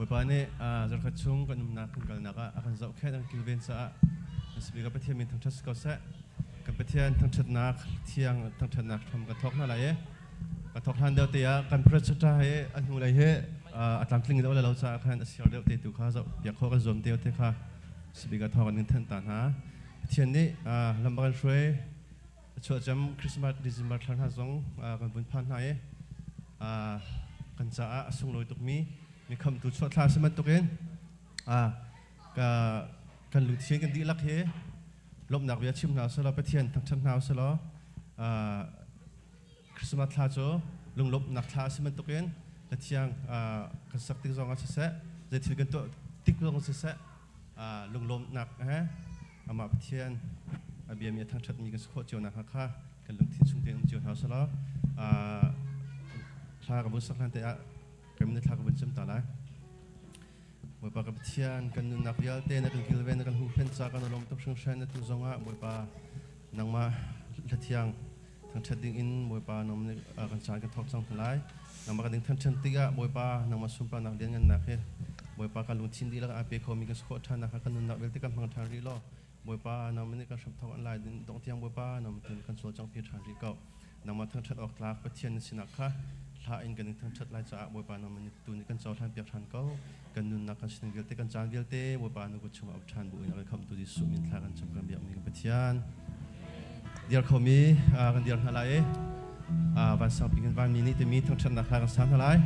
Bawipa nih zarhkhat chung kan umnak kan kalnak ah a kan zohkhenh a kan kilven caah Sibik Pathian min thangṭhat si ko seh. Kan Pathian thangṭhatnak thiang thangṭhatnak hram kan thawk hna lai i kan thawk hlan deuh te ah kan prachata hi a hnulei hi a tlamtling deuh le lo caah khan a siar deuh te tu kha zoh piak khawh kan zuam deuh te kha Sibik a thawk kan in thanh ta hna. Pathian nih lam a kan hruai chuahcam Christmas December thla hna zong kan vun phan hna i kan caah a sunglawi tukmi mi khamtu chuah thla si bantukin kan lungthin kan dihlak hi lawmhnak bia chim hna usih Pathian thangṭhat hna usih law Christmas thla cu lunglawmhnak thla a si bantukin Pathian kan sak tik zong ah siseh zei thil kan tuah tik zong siseh lunglawmhnak he amah Pathian a biami a thangṭhatmi kan si khawh cio nakhnga kha kan lungthin chung tein um cio hna usih law thla ka vun sak hlan te ah kan min thla ka vun cam ta lai. Bawipa ka Pathian kan nunnak vialte na kan kilven na kan huhphenh ca kan lawm tuk hringhran na tu zongah Bawipa nangmah hlathiang thangṭhat ding in Bawipa nangmah nih kan caan kan thawk cang hna lai. Nangmah kan ding thangṭhat tikah Bawipa nangmah sunparnak lianngannak hi Bawipa kan lungthin dihlak aa pe khomi kan si khawh ṭhan nakhnga kan nunnak vialte kan hmang ṭhan rih law Bawipa nangmah nih kan hramthawk an lai dong tiang Bawipa nangmah tun kan cawlcangh pi ṭhan rih ko. Nangmah thangṭhat awk tlak Pathian na sinak kha hla in kan in thangṭhat lai caah Bawipa nangmah nih tu nih kan cohlan piak ṭhan ko. Kan nunnak kan sining vialte kan caan vialte Bawipa na kut chungah up ṭhan bu in a kan khamhtu Jesuh min thla kan cam kan biakmi kan Pathian. Dir khomi kan dir hna lai i vansang ping in vanmi nih timi thangṭhatnak hla kan sa hna lai.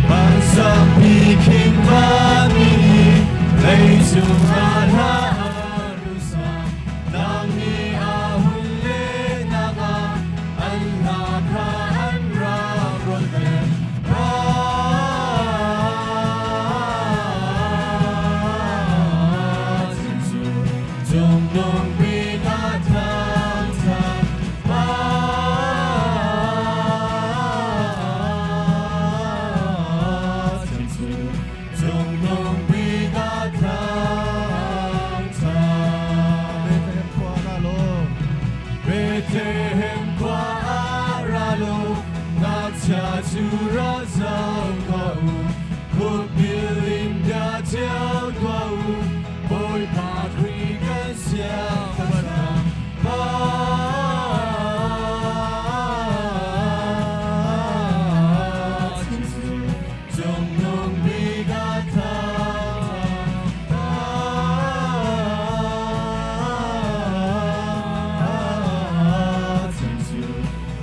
Vansampi khin vanmi leicung ah hla Nang nih a hun lehnak ah an hla kha an rak rawn ve. Cungnung bik ah thangṭhat Cungnung bik ah thangṭhat. Bethlehem khua ra law. Bethlehem khua ah ra law, ngakchia cu ra zau tuah u. Khupbil in bia cio tuah u, Bawipa Khrih kan siangpahrang pa. Cungnung bik ah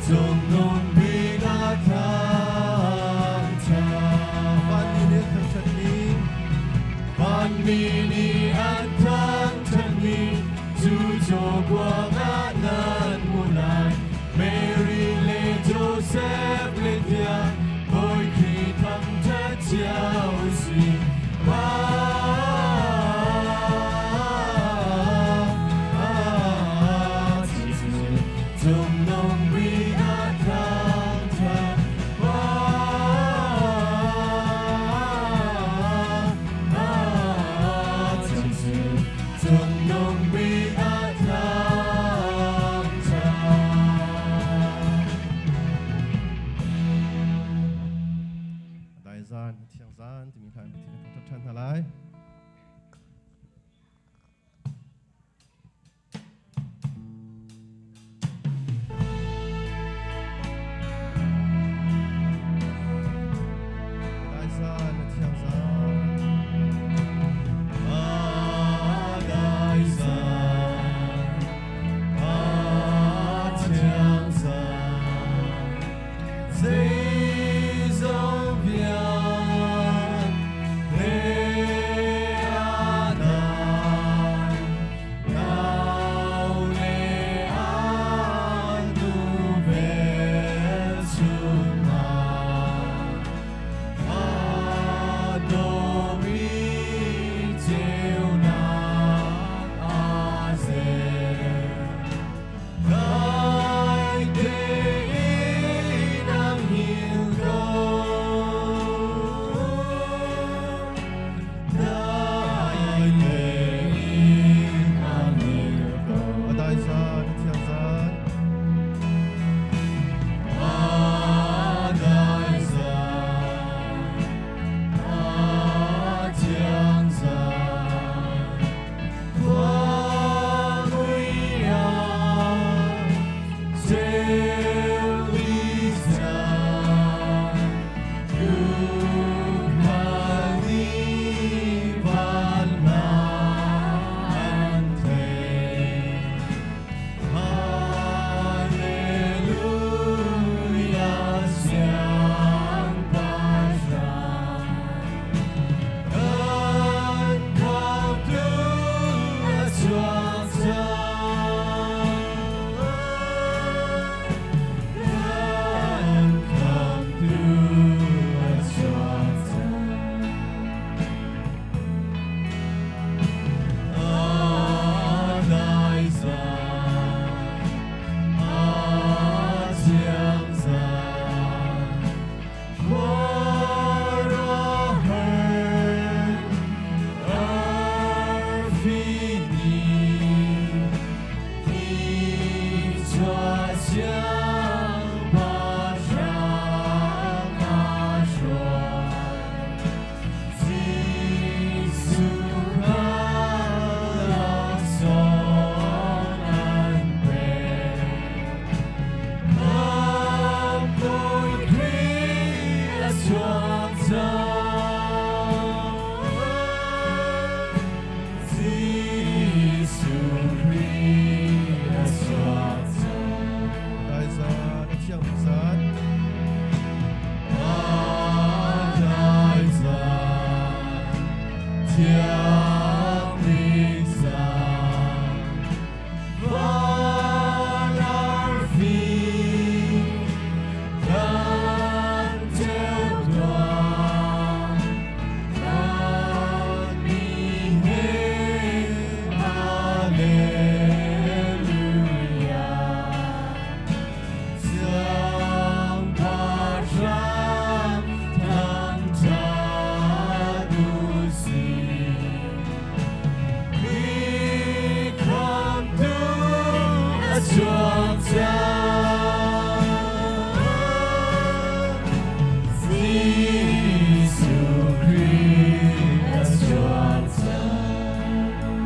Cungnung bik ah thangṭhat. Vanmi nih an thangṭhatmi. Vanmi nih an thangṭhatmi cu cawkuang ah nan hmuh lai. Mary le Joseph le tiang Bawi Khrih thangṭhat cio usih. Cungnung bik ah thangṭhat. Cungnung bik ah thangṭhat. Dai zan, thiang zan timi hla in Pathian kan thangṭhat ṭhan hna lai. Dai zan, thiang zan. Dai zan, thiang zan, zeizong vialte. thiang bik zan. Van arfi kan ceu tuah, kan mi he Hallelujah. Siangpahrang thangṭhat u sih. Khrih Khamhtu a chuak cang. Jesuh Khrih a chuak cang.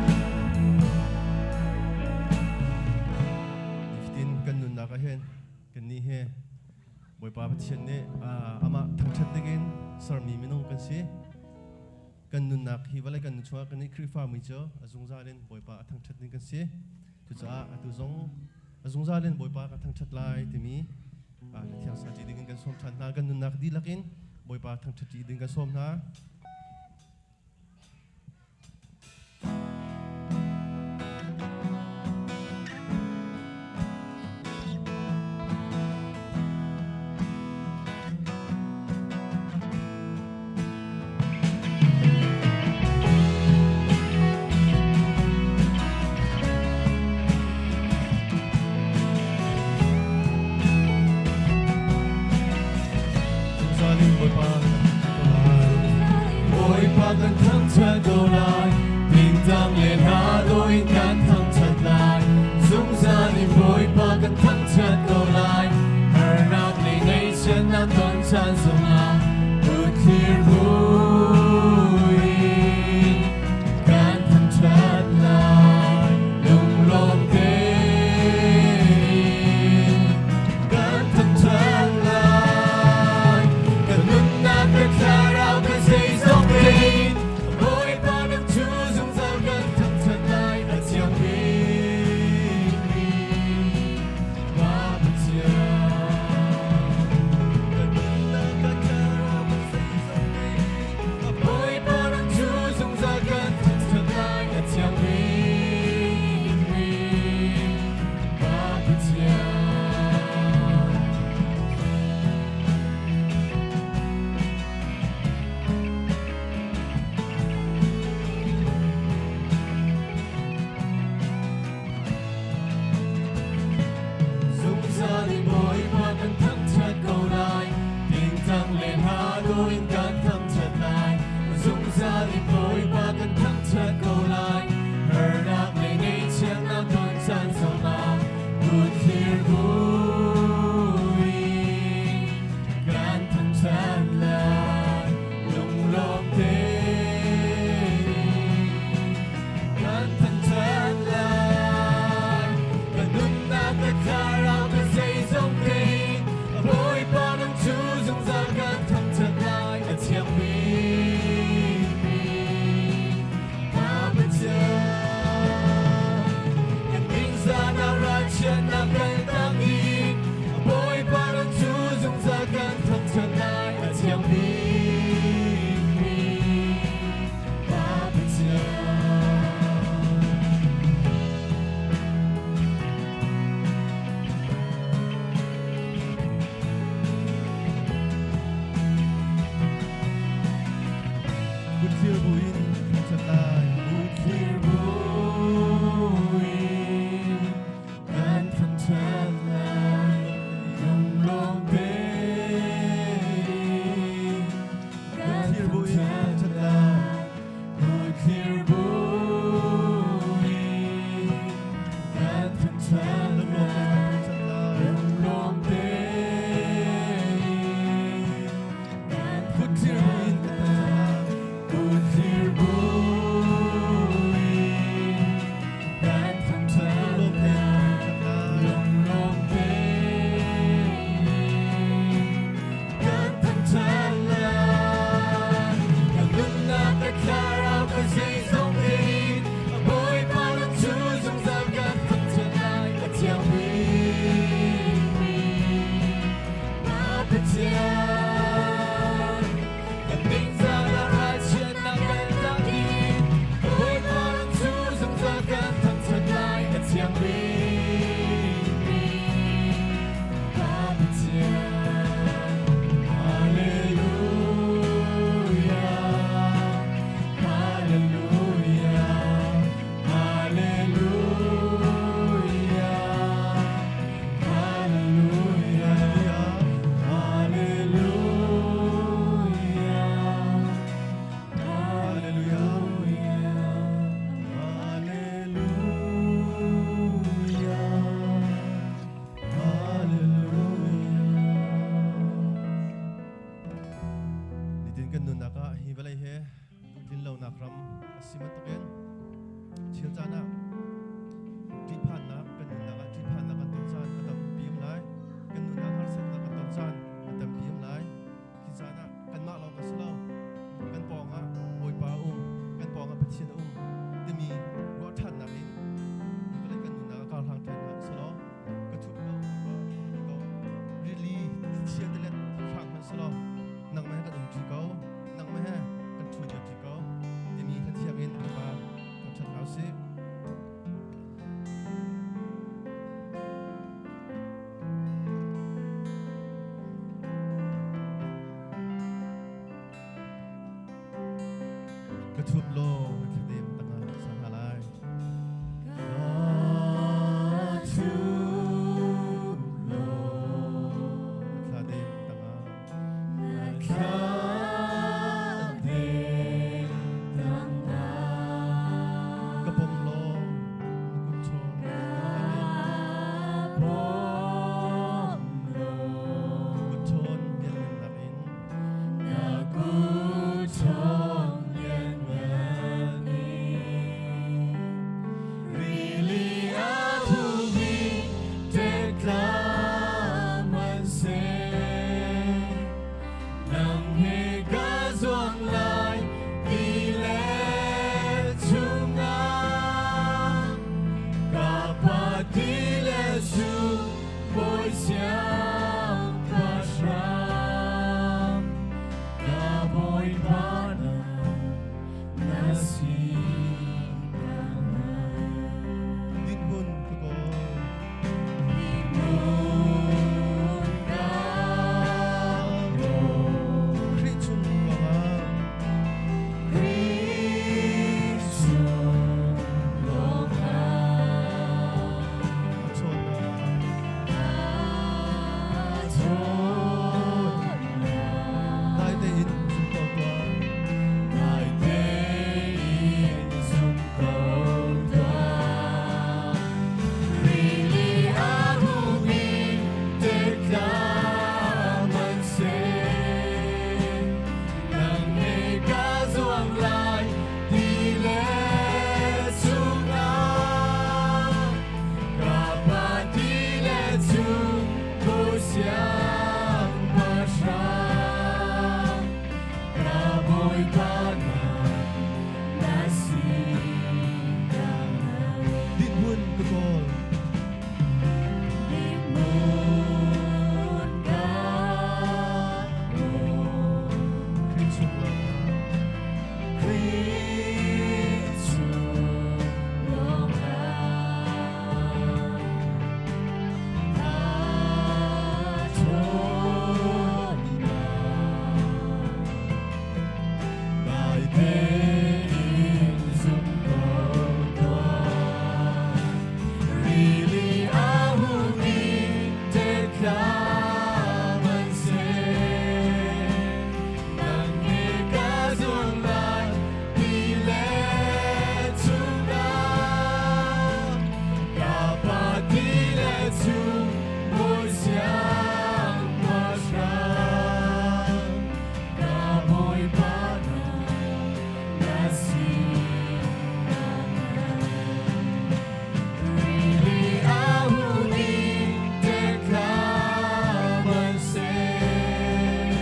Nifatin kan nunnak ah hin kannih hi Bawipa Pathian nih amah thangṭhat dingin sermi minung kan si. Kan nunnak hi vawlei kan nun chungah kan nih Khrihfami cu a zungzal in Bawipa a thangṭhat ding kan si. Cucaah atu zong a zungzal in Bawipa ka thangṭhat lai timi Cathiang saṭi dingin kan sawm ṭhan hna. Kan nunnak dihlak in Bawipa thangṭhat ding kan sawm hna. Zungzal in Bawipa Bawipa kan thangṭhat ko lai, tingtang le hla dawh in kan thangṭhat lai. Zungzal in Bawipa kan thangṭhat ko lai, harnak le ngaihchiatnak ton caan zongah kutthlir buin kan thangṭhat lai. Lunglawm tein kan thangṭhat lai. Kan nunnak kan thlarau kan zeizong tein Bawipa nang cu zungzal kan thangṭhat lai. A thiang bikmi Pa Pathian. Kan nunnak kan thlarau kan zeizong tein Bawipa nang cu zungzal kan thangṭhat lai. A thiang bikmi Pa Pathian. Zungzal in Bawipa kan thangṭhat ko lai, tingtang le hla dawh in kan thangṭhat lai. Zungzal in Bawipa kan thangṭhat ko lai, harnak le ngaihchiatnak ton caan zongah kutthlir buin kan thangṭhat lai. Lunglawm tein kan thangṭhat lai. Kan nunnak kan thlarau kan zeizong tein Bawipa nang cu zungzal kan thangṭhat lai. A thiang bikmi Pa Pathian. Kan ningzahnak ralchiatnak kan tang i Bawipa nang cu zungzal kan thangṭhat lai. A thiang bikmi Pa Pathian. Kutthlir buin thangṭhat lai. Kutthlir buin kan thangṭhat lai. Lunglawm tein kan Kutthlir buin thangṭhat thangṭhat lai. lai. Kutthlir buin kan thangṭhat Lunglawm tein kan lai. thangṭhat lai. Lunglawm tein kan Kutthlir buin thangṭhat kan thangṭhat lai. lai. Kutthlir buin Hi duhtlinlonak ram a si bantukin thil caan ah ṭihphannak kan nunnak ah ṭihphannak kan ton caan a tampi um lai. Kan nunnak harsatnak kan ton caan a tampi um lai. Khi caan ah kanmah lawng kan si lo. Kan pawngah Bawipa a um, kan pawngah Pathian a um timi ruah ṭhannak in vawlei kan nunnak a karhlang ṭhan hna si law ka thup lo Bawipa um ko rili thlichia tilet hrang hmanh si law nangmah he kan um ṭi ko nangmah he kan ṭhu dir ṭi ko timi hlathiang in Bawipa thangṭhat hna usih. Ka thup law na thladem tangah sa hna lai. Ka thup law Na thladem tangah na thladem tangah ka pom law na kut chawn ka na thladem pom law kut chawn lianngannak in na kut ṭhawng lianngan in rili a thumi ṭekla hmanhseh nang he ka zuang lai ti le chungah ka pa ti le su bawi siangpahrang ka bawipa na na si ka dinhmun ka kawl. Dinhmun ka kawl. Khrih chung lawngah Khrih chung lawngah a ṭhawnnak a ṭhawnnak dai tein zum ko tuah. Dai tein zum ko tuah. Rili a humi ṭekla hmanhseh nang he ka zuang lai ti le chungah ka pa ti le chung bawi siangpahrang ka bawipa na na si ka Dinhmun ka kawl. Dinhmun ka kawl. Khrih chung lawngah Khrih chung lawngah a ṭhawnnak dai tein zum ko tuah. Rili a humi ṭekla hmanhseh nang he ka zuang lai ti le chungah ka pa ti le chung bawi siangpahrang ka bawipa na na si Rili a humi ṭekla hmanhseh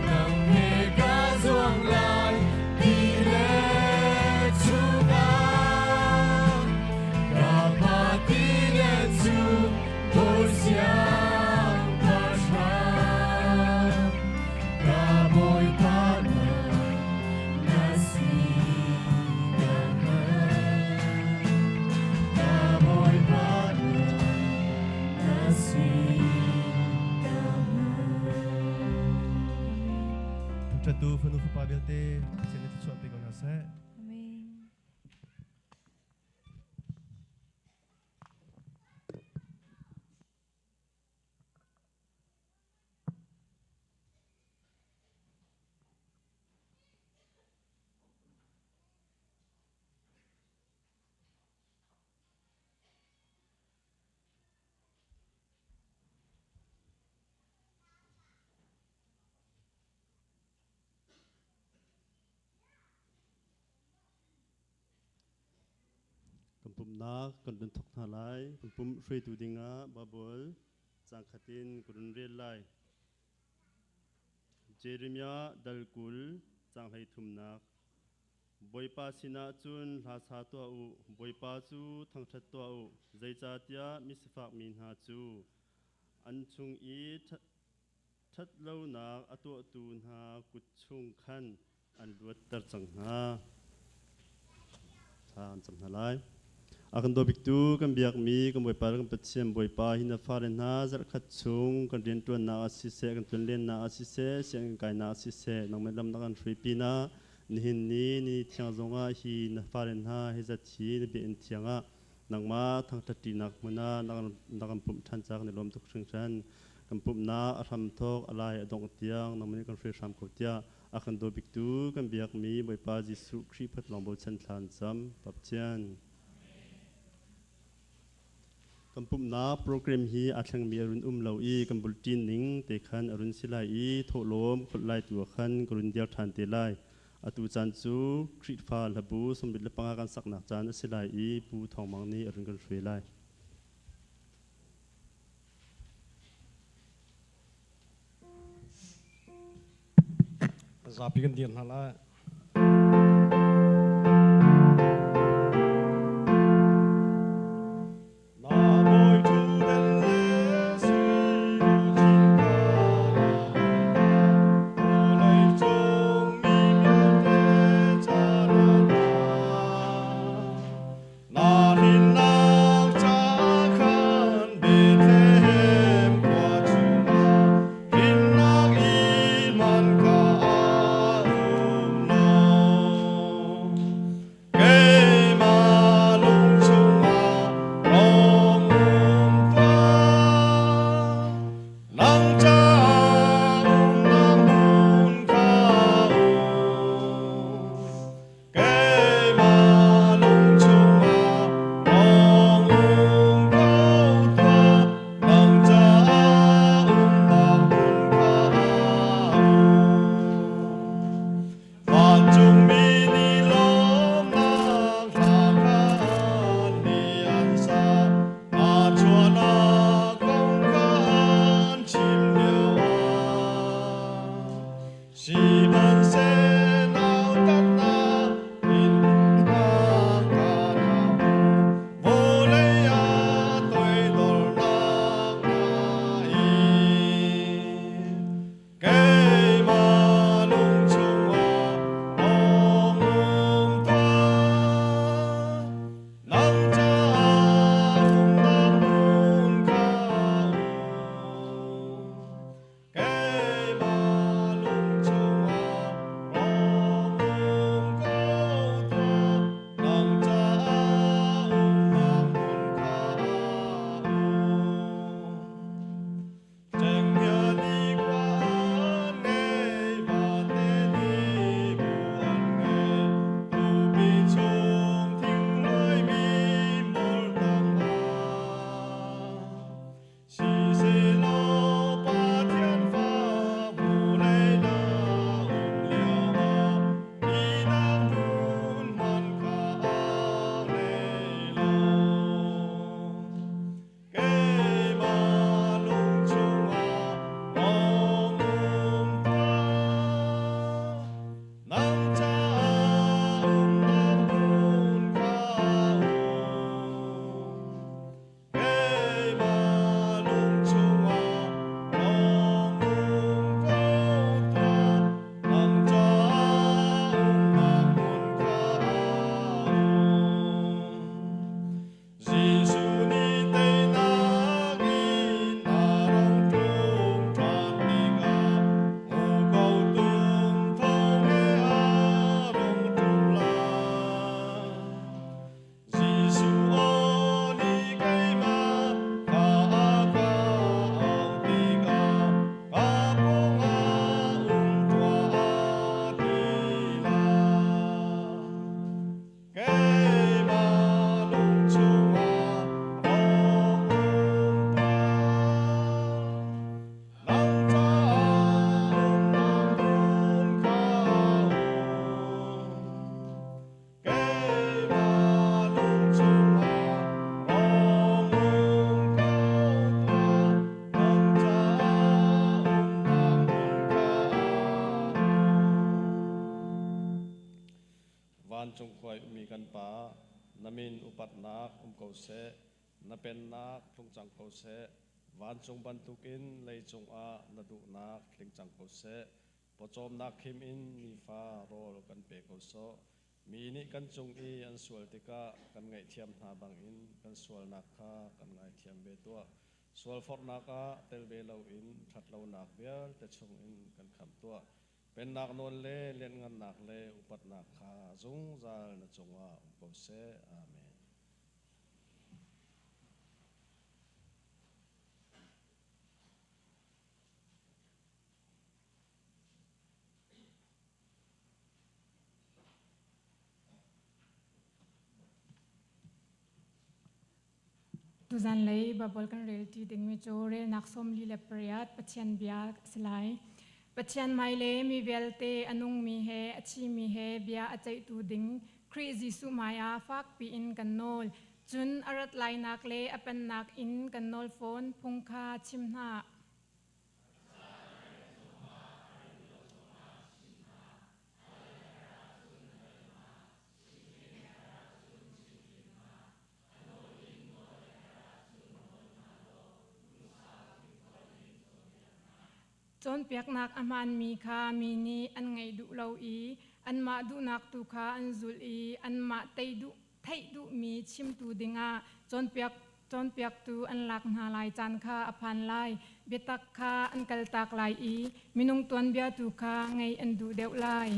nang he ka zuang lai ti le chungah ka pa ti le chung bawi siangpahrang ka bawipa na na si ka ka bawipa na na si ka Thangṭhattu fanu fapa vialte Pathian nih thluachuah pe ko hna seh. Amen. pumhnak kan run thawk hna lai. Kan pumh hruaitu dingah Baibal caang khat in ka run rel lai. Jeremiah dal 20 caang 33nak. Bawipa sinah cun hla sa tuah u, Bawipa cu thangṭhat tuah u, zeicahtiah misifak mi hna cu an chung i ṭhatlonak a tuahtu hna kut chung khan an luatter cang hna. Thla an cam hna lai. A kan daw biktu kan biakmi kan Bawipa le kan Pathian Bawipa hi na fale hna zarhkhat chung kan rianṭuannak ah siseh, kan tlunlennak ah siseh, sianginn kainak ah siseh, nangmah lam na kan hruai pinah nihin ni ni thiang zongah hi na fale hna hi zat hi na biakinn thiang ah nangmah thangṭhatṭinak hmun ah na kan pumh ṭhan caah kan i lawm tuk hringhran. Kan pumhnak a hramthawk a lai a dongh tiang nangmah nih kan hruai hram ko tiah a kan daw biktu kan biakmi Bawipa Jesuh Khrih phatlawng bochan thla an cam. Pathian. Kan pumhnak program hi aa thlengmi a run um lo i kan bulletin ning te khan a run si lai i thawhlawm kholh lai tu ah khan ka run dir ṭhan te lai. Atu caan cu Khrihfa hlabu 75 kan saknak caan a si lai i Pu Thawng Mang nih a run kan hruai lai. Zapi kan dir hna lai. Na bawi ṭhutdan le sui luchin ka vawlei cung mi vialte ca na Na hrinnak ca khan Bethlehem khua chungah hrinnak inn man kha a um lo. Vancung khua i ummi kan Pa, na min upatnak um ko seh, na pennak tlung cang ko seh, vancung bantukin leicung ah na duhnak tling cang ko seh. Pawcawmnak khim in nifa rawl kan pe ko sawh. Mi nih kan cung i an sual tikah kan ngaihthiam hna bangin kan sualnak kha kan ngaithiam ve tuah. Sualforhnak ah tel ve loin ṭhatlonak vialte chungin kan khamh tuah. Pennak nawl le lianhngannak le upatnak kha zungzal na cungah um ko seh. Amen. Tuzanlei Baibal kan relṭi dingmi cu relnak 48 Pathian bia a si lai. Pathian hmai le mi vialte a nungmi he a thimi he bia a ceihtu ding Khrih Jesuh hmaiah fakpi in kan nawl. Cun a rat lainak le a pennak in kan nawl fawn phung kha chim hna. Cawnpiaknak a hmaanmi kha mi nih an ngaih duh lo i anmah duhnak tu kha an zulh i anmah tei duh theih duhmi chimtu dingah cawnpiak cawnpiaktu an lak hna lai caan kha a phan lai. Biatak kha an kaltak lai i minung tuanbia tu kha ngaih an duh deuh lai.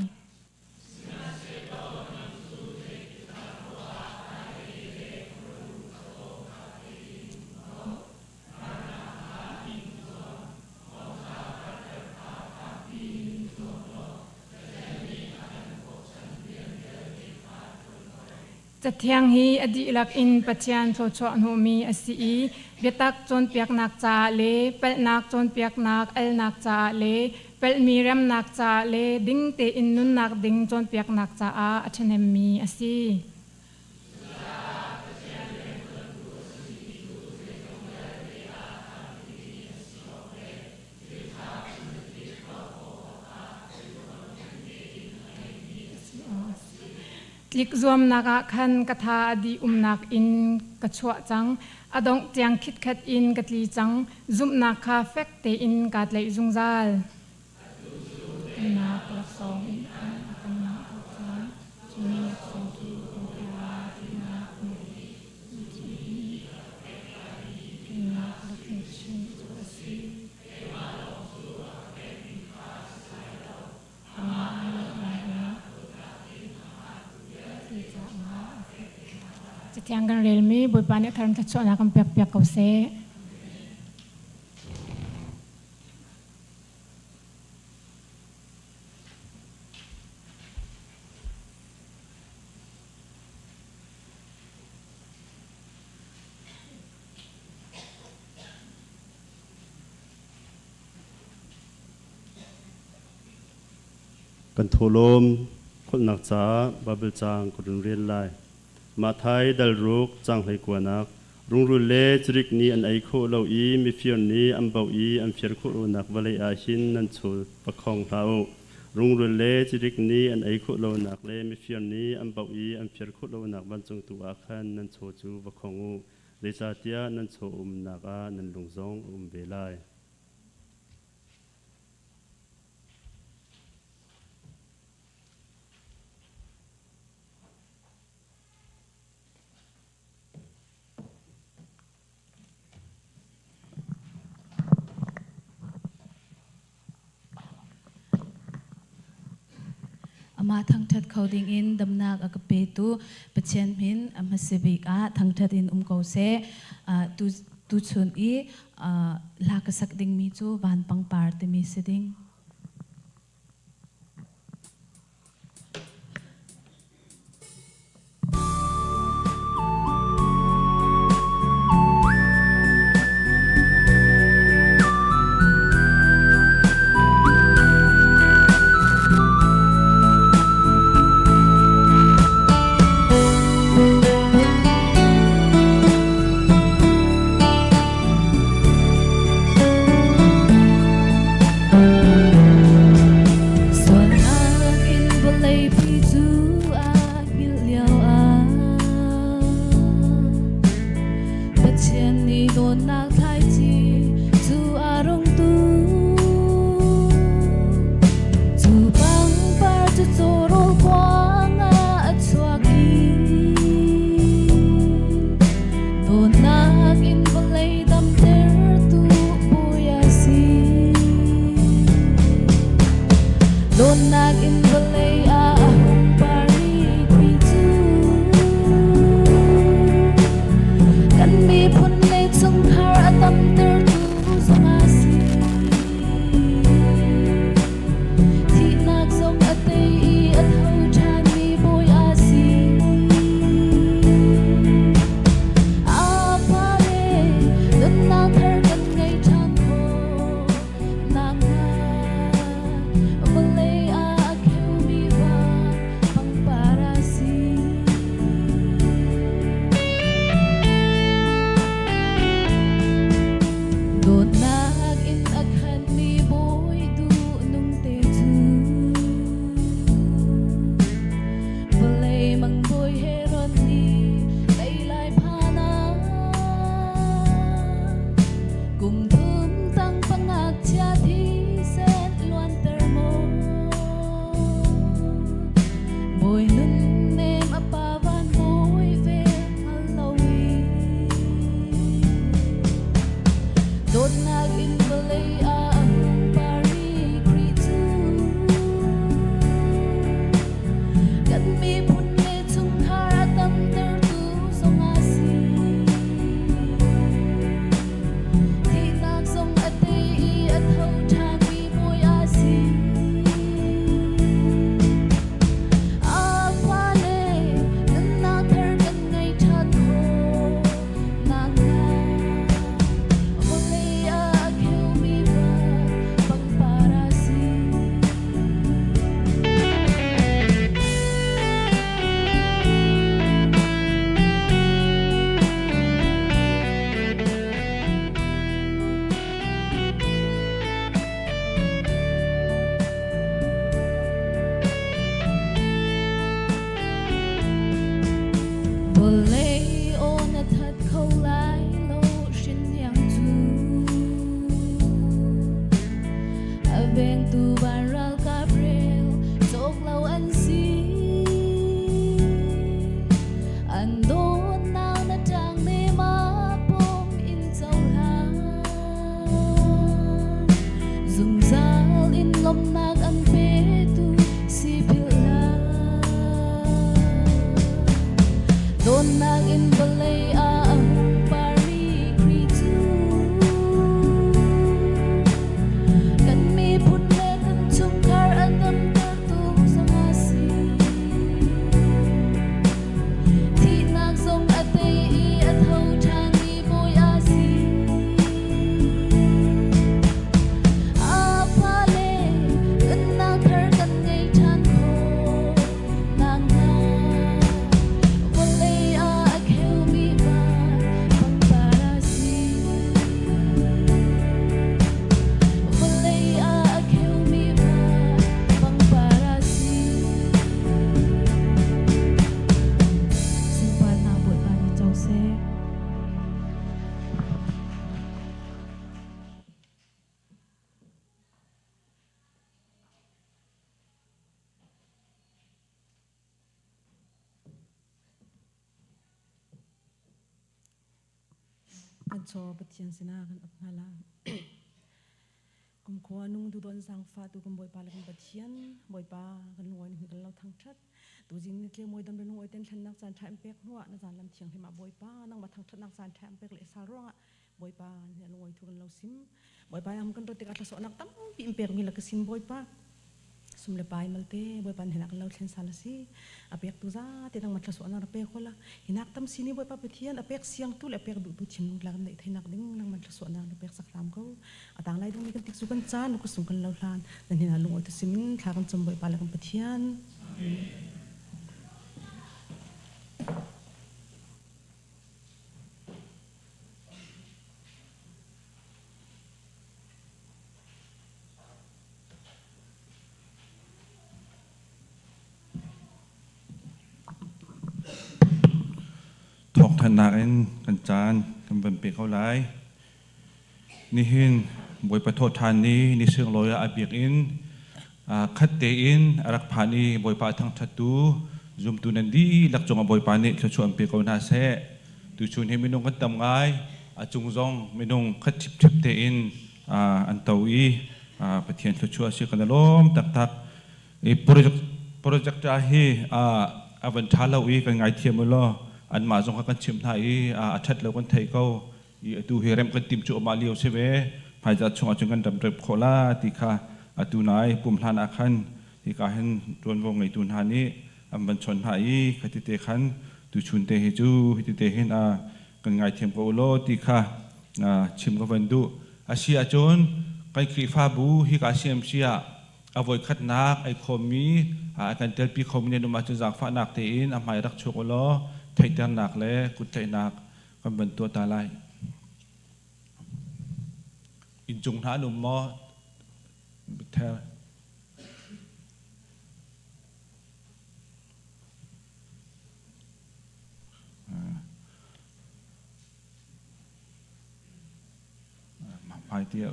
Cathiang hi a dihlak in Pathian thluachuah hnawhmi a si i biatak cawnpiaknak caah le palhnak cawnpiaknak alnak caah le palhmi remnak caah le ding tein nunnak ding cawnpiaknak caah a ṭhahnemmi a si. Tlik zuamnak ah khan ka tha a dih umnak in ka chuah cang. A dongh tiang khitkhat in ka tli cang. Zumhnak kha fek tein kaa tlaih zungzal. Nak laksawng in a kan caan. Cu laksawng cu Nak laksawng cu a si. Cathiang kan relmi Bawipa nih tharam thluachuahnak kan pek piak ko seh. Kan thawhlawm kholhnak caah Baibal caang ka run rel lai. Matthai dal ruk caang 19 Rungrul le cirik nih an ei khawh lo i mifir nih an baoh i an fir khawh lonak vawlei ah hin nan chawl va khong hlah u. Rungrul le cirik nih an ei khawh lonak le mifir nih an baoh i an fir khawh lonak vancung tu ah khan nan chaw cu va khong u. Zeicahtiah nan chaw umnak ah nan lung zong a um ve lai. Amah thangṭhat kho dingin damnak a ka petu Pathian min a hmasa bik ah thangṭhat in um ko seh. Tuchun i hla ka sak dingmi cu van pangpar timi si ding. Bawi nunnem a pa van mawi vel hngal lo i dawtnak in vawlei ah a hung parmi Khrih cu kan miphun le chungkhar a tamtertu zong a si. Thihnak zong a tei i a tho ṭhanmi Bawi a si. A fale nunnak thar kan ngei ṭhan khawh nakhnga vawlei ah a kheumi van pangpar a si. Vawlei aw na that kho lai lo hrinhniang cu a vengtu van ralkap rel cawk lo an si. An dawtnak na ṭang ne ma pawm in cohlan. Zungzal in lawmhnak an petu si philh hlah. Dawtnak in vawlei ah a hung parmi Khrih cu kan miphun le kan chungkhar a damtertu zong a si. Thihnak zong a tei i a tho ṭhanmi Bawi a si. A fale nunnak thar kan ngei ṭhan khawh nakhnga vawlei ah a kheumi van pangpar a si. Vawlei ah a kheumi van pangpar a si. Sunparnak Bawipa nih co seh. Kan chaw Pathian sinah kan ap hna la. Kumkhua nung tu don zangfa tu kan Bawipa le kan Pathian Bawipa kan lungawi na kan lo thangthat tu jing ni tle moi dam le lungawi ten thlennak caan tha in pek hnuah na zan lam thiang hlim ah Bawipa nangmah thangthatnak caan tha in pek le sal ruangah Bawipa na lungawi thu kan lo sim Bawipa am kan ro tikah thlaso nak tampi in pek mi la ka sim Bawipa sum le pai malte Bawipa hinak lo thlen sal si a pek tu za te nang matla so na pek hola hinak tam sini Bawipa Pathian a pek siang tu le pek du tu thinlung tlak nei theinak ding nang matla so na pek sak lam ko atang lai ding mi kan tik su kan chan ku sung kan lo hlan nan hina lung oi tu simin thla kan chom Bawipa le kan Pathian. Amen. Thawngthanhnak in kan caan kan van pe ko lai. Nihin Bawipa thawhṭhan ni ni sunglawi ah a biakinn khat tein a rak phan i Bawipa a thangṭhattu zumtu nan dihlak cungah Bawipa nih thluachuah an pe ko hna seh. Tuchun hi minung kan tam ngai, a cung zong minung khat ṭhipṭhep tein an to i Pathian thluachuah a si kan i lawm taktak. I project hi a van ṭha lo i kan ngaithiam u law anmah zong kha kan chimh hna i a ṭhat lo kan thei ko. I atu hi remh kan tim cu amah lio si ve. Hmaizarh chungah cun kan ram rep khawh la ti kha atu nai pum hlan ah khan hika hin ṭuanvo ngeitu hna nih an van chawnh hna i khati te khan tuchun te hi cu hiti te hin a kan ngaithiam ko u law ti kha chim ka van duh. A si ahcun kan Khrihfabu hika CMC ah a voikhatnak ai khawmmi a kan telpi khomi nan um ahcun zaangfahnak tein a hmai rak chuak u law theihternak le kuttlaihnak kan van tuah ta lai. Inncung hna an um maw? Ther. Hmai ti a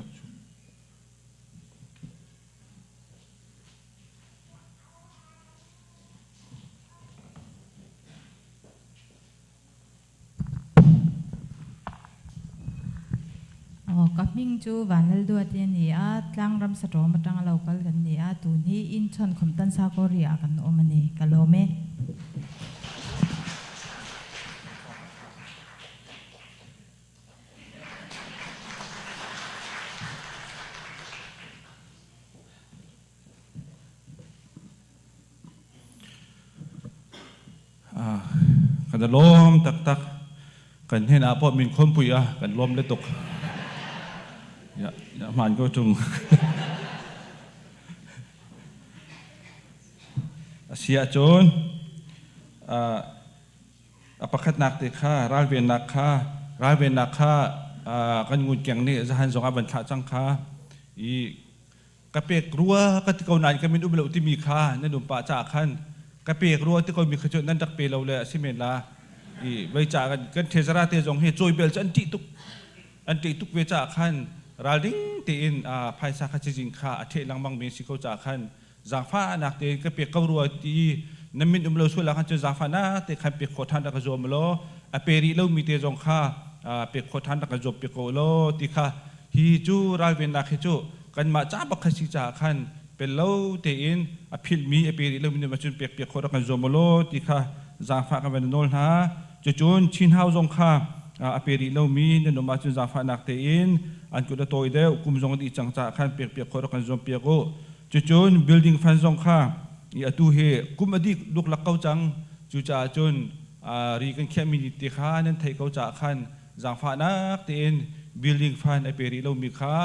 Ka hming chu Vanlalduati a ni a, Tlangram Saṭawm aṭanga lo kal kan ni a, tun hi Incheon Khawmtan Sakawri ah kan awm a ni. Ka lawm e. Kan i lawm taktak. Kan hnen ah pawh min khawnpui a, kan lawm le tuk. Ya, hmaan ko ṭung. A si ahcun, a pakhatnak te kha ralvennak kha ralvennak kha kan ngunkeng nih zahan zong ah van thlah cang kha i ka pek rua ka ti ko nain ka min um lo timi kha nan um pah caah khan ka pek rua ti komi kha cu nan rak pe lo le a si men la i vei ca kan kan thezara te zong hi cawi bel cu an ṭih tuk an ṭih tuk ve caah khan ralring tein phaisa kha cizing kha a ṭheh lengmang mi si ko caah khan zaangfahnak tein ka pek ko rua ti na min um lo sual ah khan cun zaangfahnak te khan pek khawh ṭhan rak ka zuam law a pe rih lomi te zong kha pek khawh ṭhan rak ka zuam piak ko law ti kha hi cu ralvennak hi cu kanmah ca bak kha si caah khan pel lo tein a philhmi a pe rih lomi nih cun pek piak khawh rak kan zuam law ti kha zaangfah kan van nawl hna. Cucun Chin Hau zong kha a pe rih lomi nan um ahcun zaangfahnak tein an kut a tawi deuh kum zong a dih cang caah khan pek piak khawh rak kan zuam piak u. Cucun building fund zong kha atu hi kum a dih luklak ko cang. Cucaah cun ri kan khiahmi ni te kha nan theih ko caah khan zaangfahnak tein building fund a pe rih lomi kha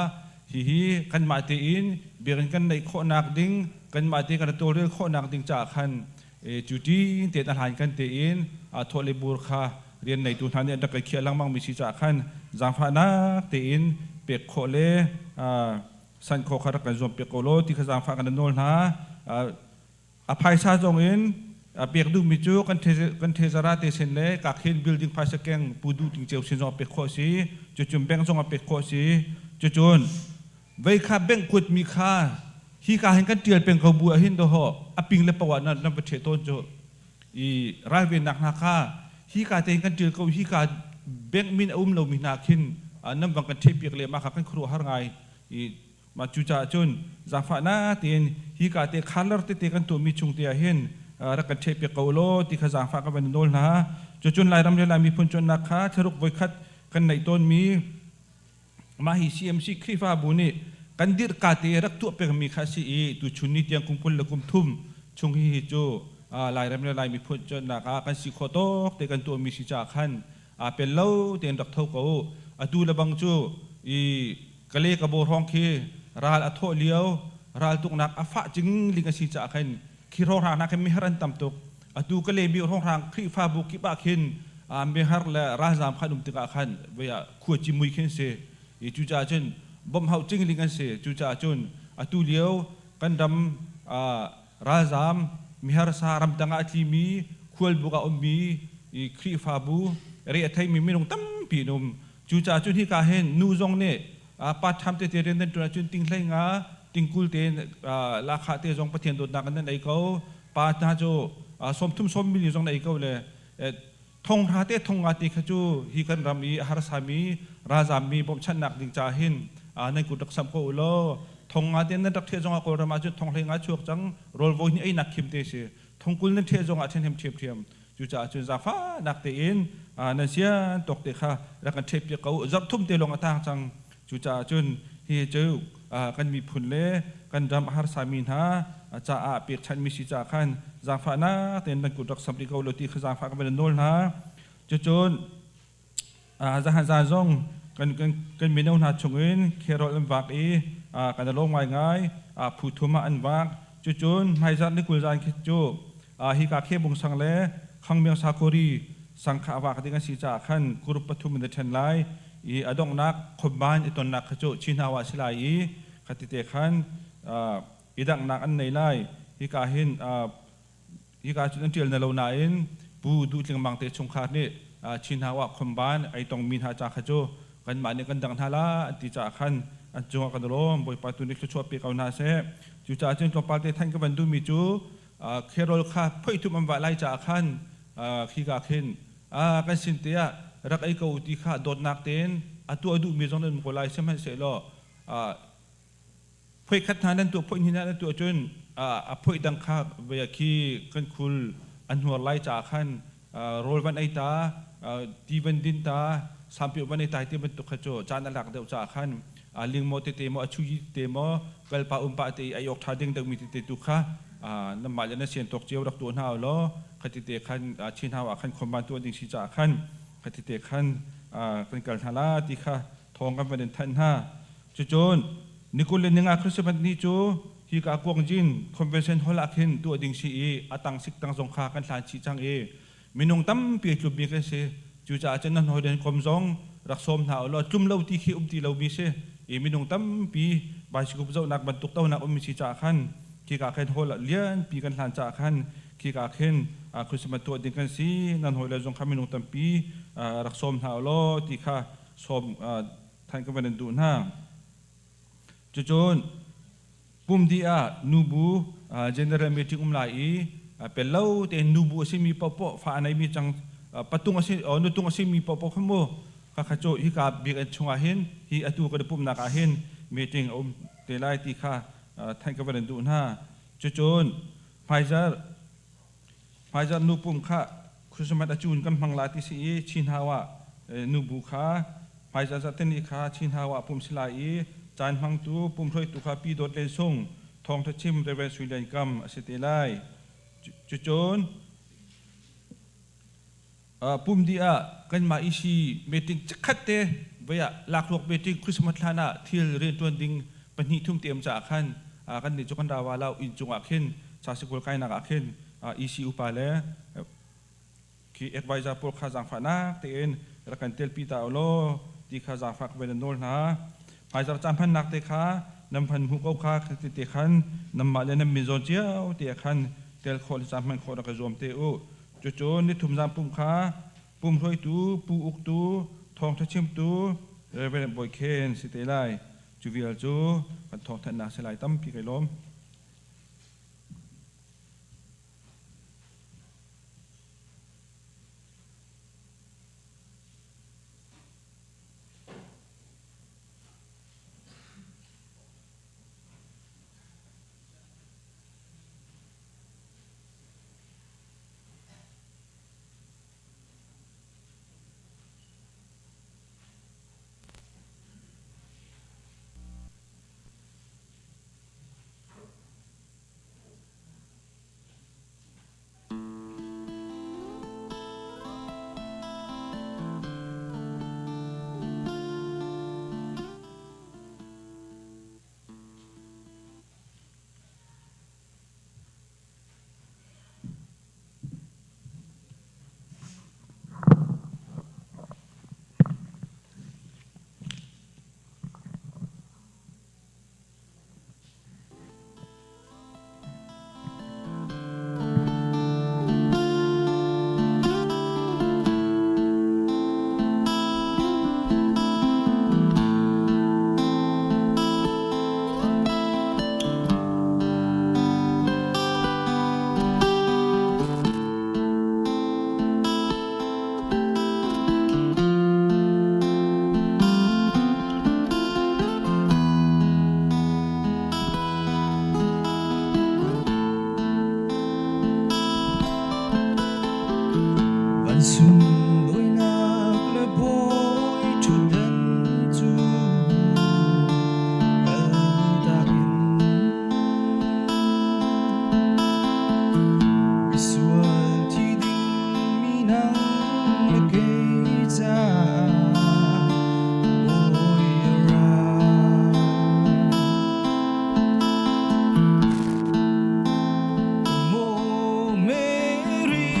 hihi kanmah tein biakinn kan neih khawhnak ding kanmah te kan tawlrel khawhnak ding caah khan cu tin tein a hlan kan tein thawh le bur kha rian neitu hna nih an rak kai khiah lengmang mi si caah khan zaangfahnak tein pek khawh le san khawh kha rak kan zuam piak ko law ti kha zaangfah kan nawl hna. A phaisa zong in pek duhmi cu kan thezara te sin le kakhin building phaisa keng pu duh ting ceu sin zong a pek khawh si cucun bank zong a pek khawh si. Cucun vei kha bank kuat mi kha hi ka hin kan tial peng ko bu ah hin do ho a ping le pawa na nan va the tawn cu i ralvennak hna kha hi ka te kan tial ko hi ka bank min a um lo mi hna khin nan bang kan the piak le ma kha kan khuaruah har ngai i mah cucaah cun zaangfahnak tein hi ka te khalar tete kan tuahmi chung te ah hin rak kan ṭhehpiak ko law ti kha zaangfah ka van nawl hna. Cucun Lairam le Lai miphun cawnnak kha thlaruk voikhat kan neih tawnmi mah hi CMC Khrihfabu nih kan dirhka te rak tuah pengmi kha a si i tuchun ni tiang kum 20 le kum thum chung hi hi cu Lairam le Lai miphun cawnnak ah kan si khawh tawk te kan tuahmi si caah khan aa pel lo tein rak tho ko. Atu le bang cu i Kale Kabaw hrawng khi ral a thawh lio raltuknak a fah cingling a si caah khin khi hrawnghrang hna khin mihar an tam tuk. Atu Kale mi hrawnghrang Khrihfabu kip ah khin mihar le ralzaam khan um tikah khan vei ah khua cimui khin si. I cucaah cun bawmh hauh cingling an si. Cucaah cun atu lio kan ram ralzaam miharsa ramdang ah a tlimi khualbuk ah ummi i Khrihfabu re a theimi minung tampi an um. Cucaah cun hika hin nu zong nih pa ṭham tete rian nan ṭuan ahcun tinghlei nga tingkul te lahkhah te zong Pathian dawtnak in nan ei ko. Pa hna cu 30 sawm mili zong na ei ko le thonghra te thongnga te kha cu hi kan ram i a harsami ralzammi bawmhchanhnak ding caah hin nan kut rak samh ko u law thongnga te nan rak ṭhiah zongah Kawlram ah cun thonghlei nga chuak cang rawl voi hnih einak khim te si thongkul nan ṭhiah zongah ṭhenhem ṭhiamṭhiam. Cucaah cun zaangfahnak tein nan sian tawk te kha rak kan ṭhehpiak ko u. Zarh thum te lawng a tang cang. Cucaah cun hi cu kan miphun le kan ram a harsami hna caah pekchanhmi si caah khan zaangfahnak tein nan kut rak samh rih ko law ti kha zaangfah kan van nawl hna. Cucun zahan zan zong kan mino hna chungin kherol an vak i kan i lawm ngaingai. Phu thum ah an vak. Cucun hmaizarh ni 20 zan khi cu hika Khebung sang le Khangmiang Sakori sang kha a vak ding a si caah khan group pathum in a ṭhen lai i a donghnak khomban i tonnak kha cu Chinhau ah a si lai i khatite khan i danghnak an nei lai. Hika hin hika cun an ṭial na lo nain Pu Duh Tling Mang te chungkhar nih Chinhau ah khomban ai tongmi hna ca kha cu kanmah nih kan dang hna la an ti caah khan an cungah kan lawm. Bawipa tu nih thluachuah pe ko hna seh. Cucaah cun tlawmpal te than ka van duhmi cu kherol kha phoihthum an vah lai caah khan khika khin kan sin te ah rak ei ko u ti kha dawtnak tein A tuah duhmi zong nan um ko lai. Sihmanhsehlaw phoi khat hna nan tuah, phoi hnih hna nan tuah cun a phoi dang kha khi kan khul a hnuar lai caah khan rawl van ei ta, ti van din ta, sampiah van ei ta ti bantuk kha cu caan a lak deuh caah khan lingmaw tete maw, a chuyi tete maw, kalpa umpa te i ei awk ṭha ding deuhmi tete tu kha nanmah le nan sian tawk cio rak tuah hna u law khatite khan chin hau ah khan khomban tuah ding si caah khan khatite khan kan kal hna la ti kha thawng kan van in thanh hna. Cucun ni 20 le ninga Christmas ni cu hi ka Guangjin Convention Hall ah khin tuah ding si i a tang sik tang zong kha kan hlan chih cang i minung tampi tlummi kan si. Cucaah cun nan hawi kom zong rak sawm hna u law tlum lo ti khi um ti lomi si i minung tampi bicycle zohnak bantuk tonak ummi si caah khan khika khin hall ah lianpi kan hlan caah khan khika khin Christmas tuah ding kan si. Nan hawile zong kha minung tampi rak sawm hna u law ti kha sawm than ka van in duh hna. Cucun pum dih ah nubu general meeting um lai i pel lo tein nubu a simi paohpaoh, fa a neimi cang, patung a si, nutung a simi paohpaoh kha mu kha cu hika biakinn chungah hin, hi atu kan i pumhnak ah hin meeting a um te lai ti kha thanh ka van in duh hna. Cucun hmaizarh nu pum kha Christmas a cun kan hmang la ti si i Chinhau ah nubu kha hmaizarh zarhteni kha Chinhau ah pum si lai i caan hmangtu pumhruaitu kha Pi Dawt Len Sung, thawngtha chim Rev. Sui Lian Kam a si te lai. Cucun pum dih ah kanmah EC meeting chikkhat te voi ah lakhruak meeting Christmas hlan ah thil rianṭuan ding pahnih thum te um caah khan kan nih cu kan ra wa lo. Inn cung ah khin sasikul kainak ah khin EC upa le khi advisor pawl kha zaangfahnak tein rak kan telpi ta u law ti kha zaangfah ka van in nawl hna. Hmaizarh caan hmannak te kha nan hman hmuh ko kha te khan nanmah le nan min zawn cio te ah khan tel khawh le caan hman khawh rak i zuam te u. Cucu nithum zan pum kha pum hruaitu, pu uktu, thawngṭha chimtu Reverend Bawi Khen si te lai. Cu vial cu kan thawngthanhnak si lai. Tampi kai lawm. Van sunlawinak le bawi ṭhutdan cu kaltak in misual thi dingmi nang le kei caah Bawi a ra. Maw Mary,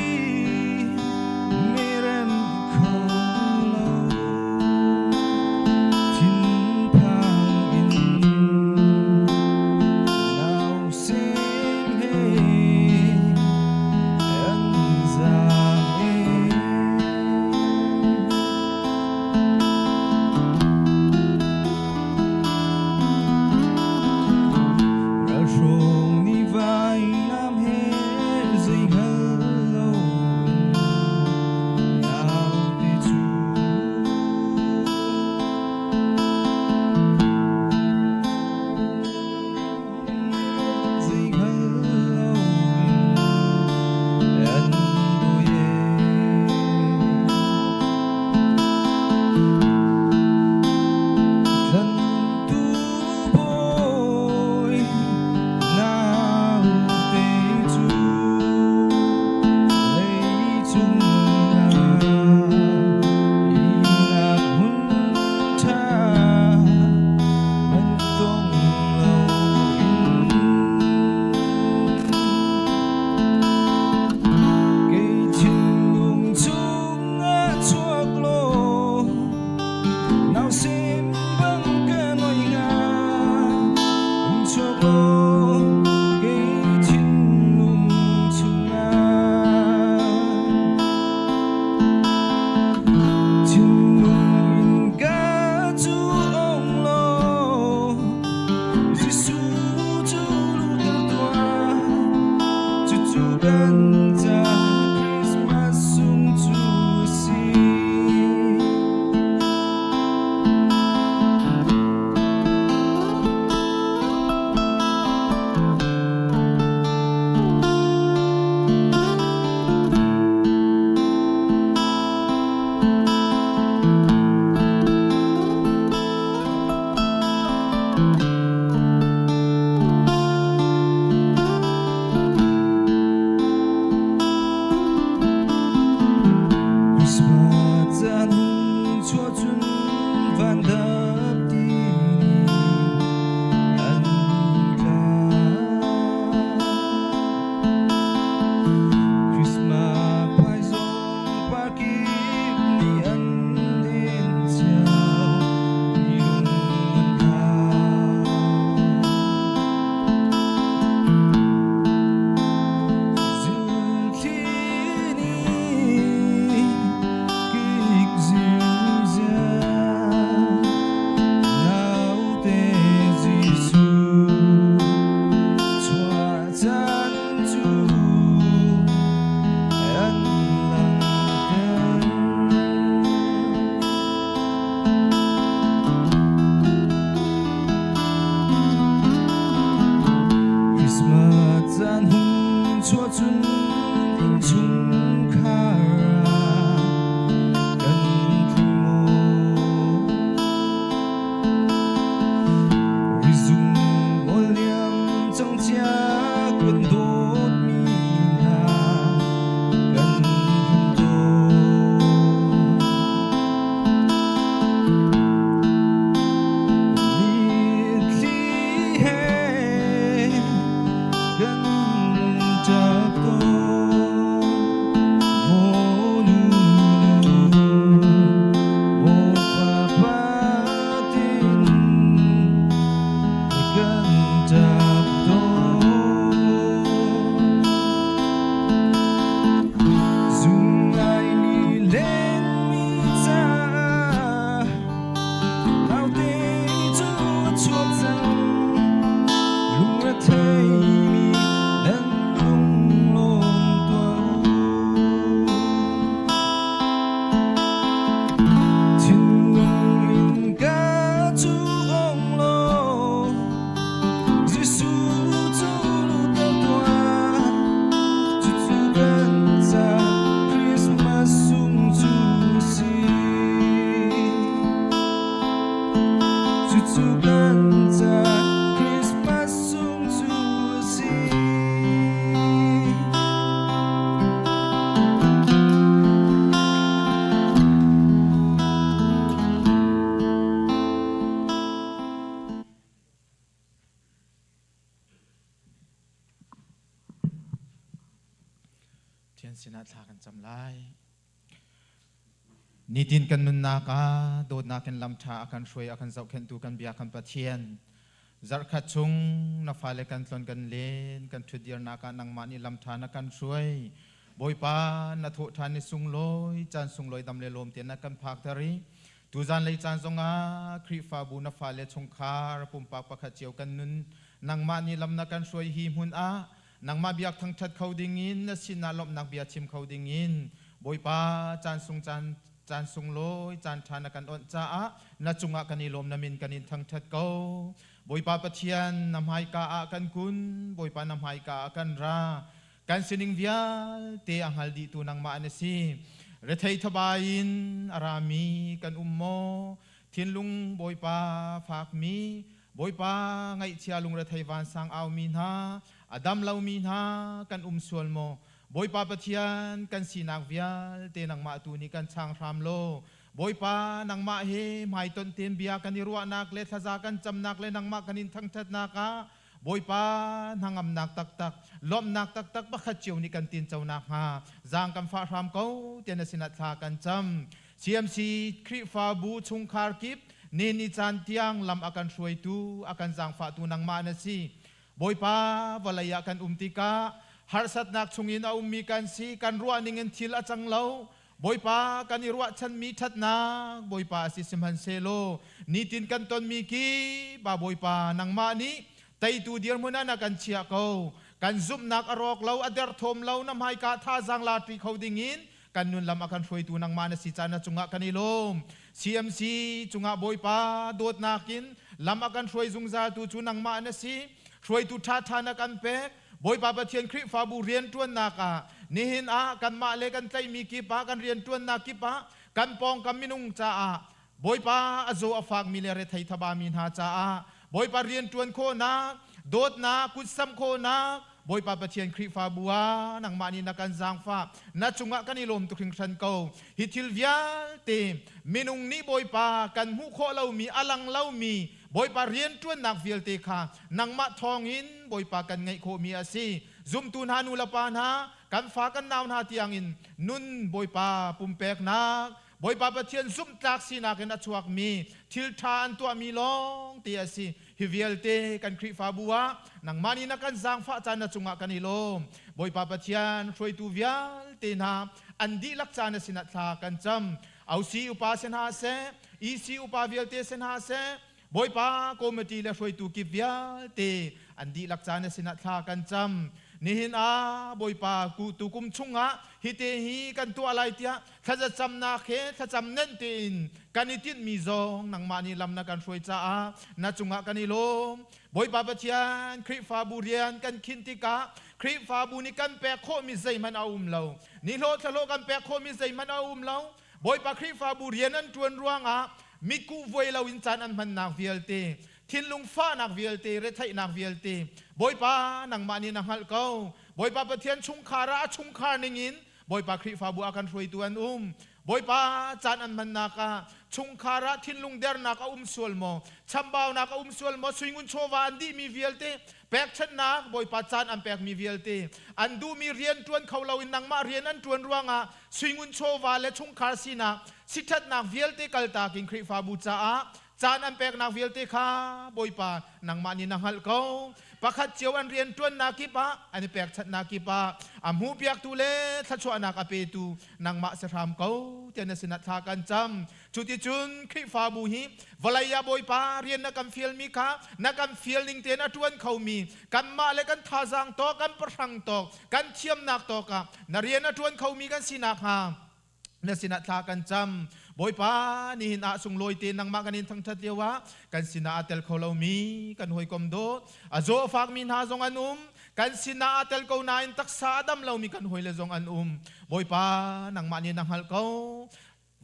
thla kan cam lai. Nitin kan nunnak ah dawtnak in lam ṭha a kan hruai a kan zohkhenhtu kan bia kan Pathian. Zarhkhat chung na fale kan tlon kan len kan ṭhutdirnak ah nangmah nih lam ṭha na kan hruai. Bawipa na thawhṭhan ni sunglawi caan sunglawi dam le lawm tein na kan phakter i tuzan lei caan zongah Khrihfabu na fale chungkhar pumpak pakhat cio kan nun nangmah nih lam na kan hruai hi hmun ah Nangmah biak thangṭhat kho dingin na sinah lawmhnak bia chim kho dingin Bawipa caan sung caan caan sunglawi caan ṭha na kan onh caah na cungah kan i lawm na min kan in thangṭhat ko. Bawipa Pathian na hmaika ah kan kun Bawipa na hmaika ah kan ra kan sining vialte a hngal dihtu nangmah na si. Rethei thabai in a rami kan um maw? Thinlung Bawipa fakmi Bawipa ngaihchia lungrethei vansang aumi hna, a dam lomi hna kan um sual maw? Bawipa Pathian kan sinak vialte nangmah tu nih kan chang hram law, Bawipa nangmah he hmaitonh tein bia kan i ruahnak le thlaza kan camnak le nangmah kan in thangṭhatnak ah Bawipa hnangamnak taktak, lawmhnak taktak pakhat cio nih kan tinco nakhnga zaang kan fah hram ko tiah na sinah thla kan cam. CMC Khrihfabu chungkhar kip ni ni caan tiang lam a kan hruaitu, a kan zaangfahtu nangmah na si. Bawipa, vawlei ah kan um tikah harsatnak chungin a ummi kan si, kan ruah ningin thil a cang lo. Bawipa, kan i ruahchanmi ṭhatnak Bawipa a si sihmanhsehlaw nitin kan tonmi kip ah Bawipa nangmah nih teitu dirhmun ah na kan chiah ko. Kan zumhnak a rawk lo, a derthawm lo, na hmaika thazaang la ṭi kho dingin kan nun lam a kan hruaitu nangmah na si caan na cungah kan i lawm. CMC cungah Bawipa dawtnak in lam a kan hruai zungzaltu cu nangmah na si. Hruaitu ṭhaṭha na kan pek. Bawipa Pathian Khrihfabu rianṭuannak ah nihin ah kanmah le kan tlaihmi kip ah kan rianṭuannak kip ah kan pawngkam minung caah Bawipa a zaw a fakmi le rethei thabami hna caah Bawipa rianṭuan khawhnak dawtnak kutsam khawhnak Bawipa Pathian Khrihfabu ah nangmah nih na kan zaangfah na cungah kan i lawm tuk hringhran ko hi thil vialte minung nih Bawipa kan hmuh khawh lomi a lang lomi Bawipa rianṭuannak vialte kha nangmah thawngin Bawipa kan ngeih khawhmi a si. Zumtu hna nu le pa hna, kan fa kan nau hna tiangin nun Bawipa pumpeknak, Bawipa Pathian zumhtlak sinak in a chuakmi thil ṭha an tuahmi lawng te a si. Hi vialte kan Khrihfabu ah nangmah nih na kan zaangfah caan na cungah kan i lawm. Bawipa Pathian hruaitu vialte hna an dihlak caan na sinah thla kan cam. OC upa si hna seh, EC upa vialte si hna seh, Bawipa committee le hruaitu kip vialte an dihlak caan na sinah thla kan cam. Nihin ah Bawipa tu kum chungah hite hi kan tuah lai tiah thlazacamnak he thlacam nenh tein kan i tinhmi zong nangmah nih lam na kan hruai caah na cungah kan i lawm. Bawipa Pathian Khrihfabu rian kan khinh tikah Khrihfabu nih kan pek khawhmi zeihmanh a um lo. Nihlawh thlahlawh kan pek khawhmi zeihmanh a um lo. Bawipa Khrihfabu rian an ṭuan ruangah mitkuh vuai loin caan an hmannak vialte, thinlung fahnak vialte, retheihnak vialte, Bawipa nangmah nih na hngalh ko. Bawipa Pathian chungkhar ah a chungkhar ningin Bawipa Khrihfabu ah kan hruaitu an um. Bawipa caan an hmannak ah chungkhar ah thinlung dernak a um sual maw? Chambaunak a um sual maw? Suingun chawva an dihmi vialte pekchanhnak Bawipa caan an pekmi vialte an duhmi rian ṭuan kho loin nangmah rian an ṭuan ruangah suingun chawva le chungkhar sinak siṭhatnak vialte kaltak in Khrihfabu caah caan an peknak vialte kha Bawipa nangmah nih na hngalh ko. Pakhat cio an rian ṭuannak kip ah an i pekchanhnak kip ah a hmuhpiaktu le thluachuahnak a petu nangmah si hram ko tiah na sinah thla kan cam. Cuticun Khrihfabu hi vawlei ah Bawipa rian na kan fialmi kha na kan fial ning tein a ṭuan khomi kanmah le kan thazaang tawk, kan pahrang tawk, kan thiamnak tawk ah na rian a ṭuan khomi kan si nakhnga na sinah thla kan cam. Bawipa, nihin ah sunglawi te nangmah kan in thangṭhat lio ah kan sinah aa tel kho lomi kan hawikom dawt, a zaw a fakmi hna zong an um, kan sinah aa tel ko nain taksa a dam lomi kan hawile zong an um. Bawipa, nangmah nih na hngalh ko.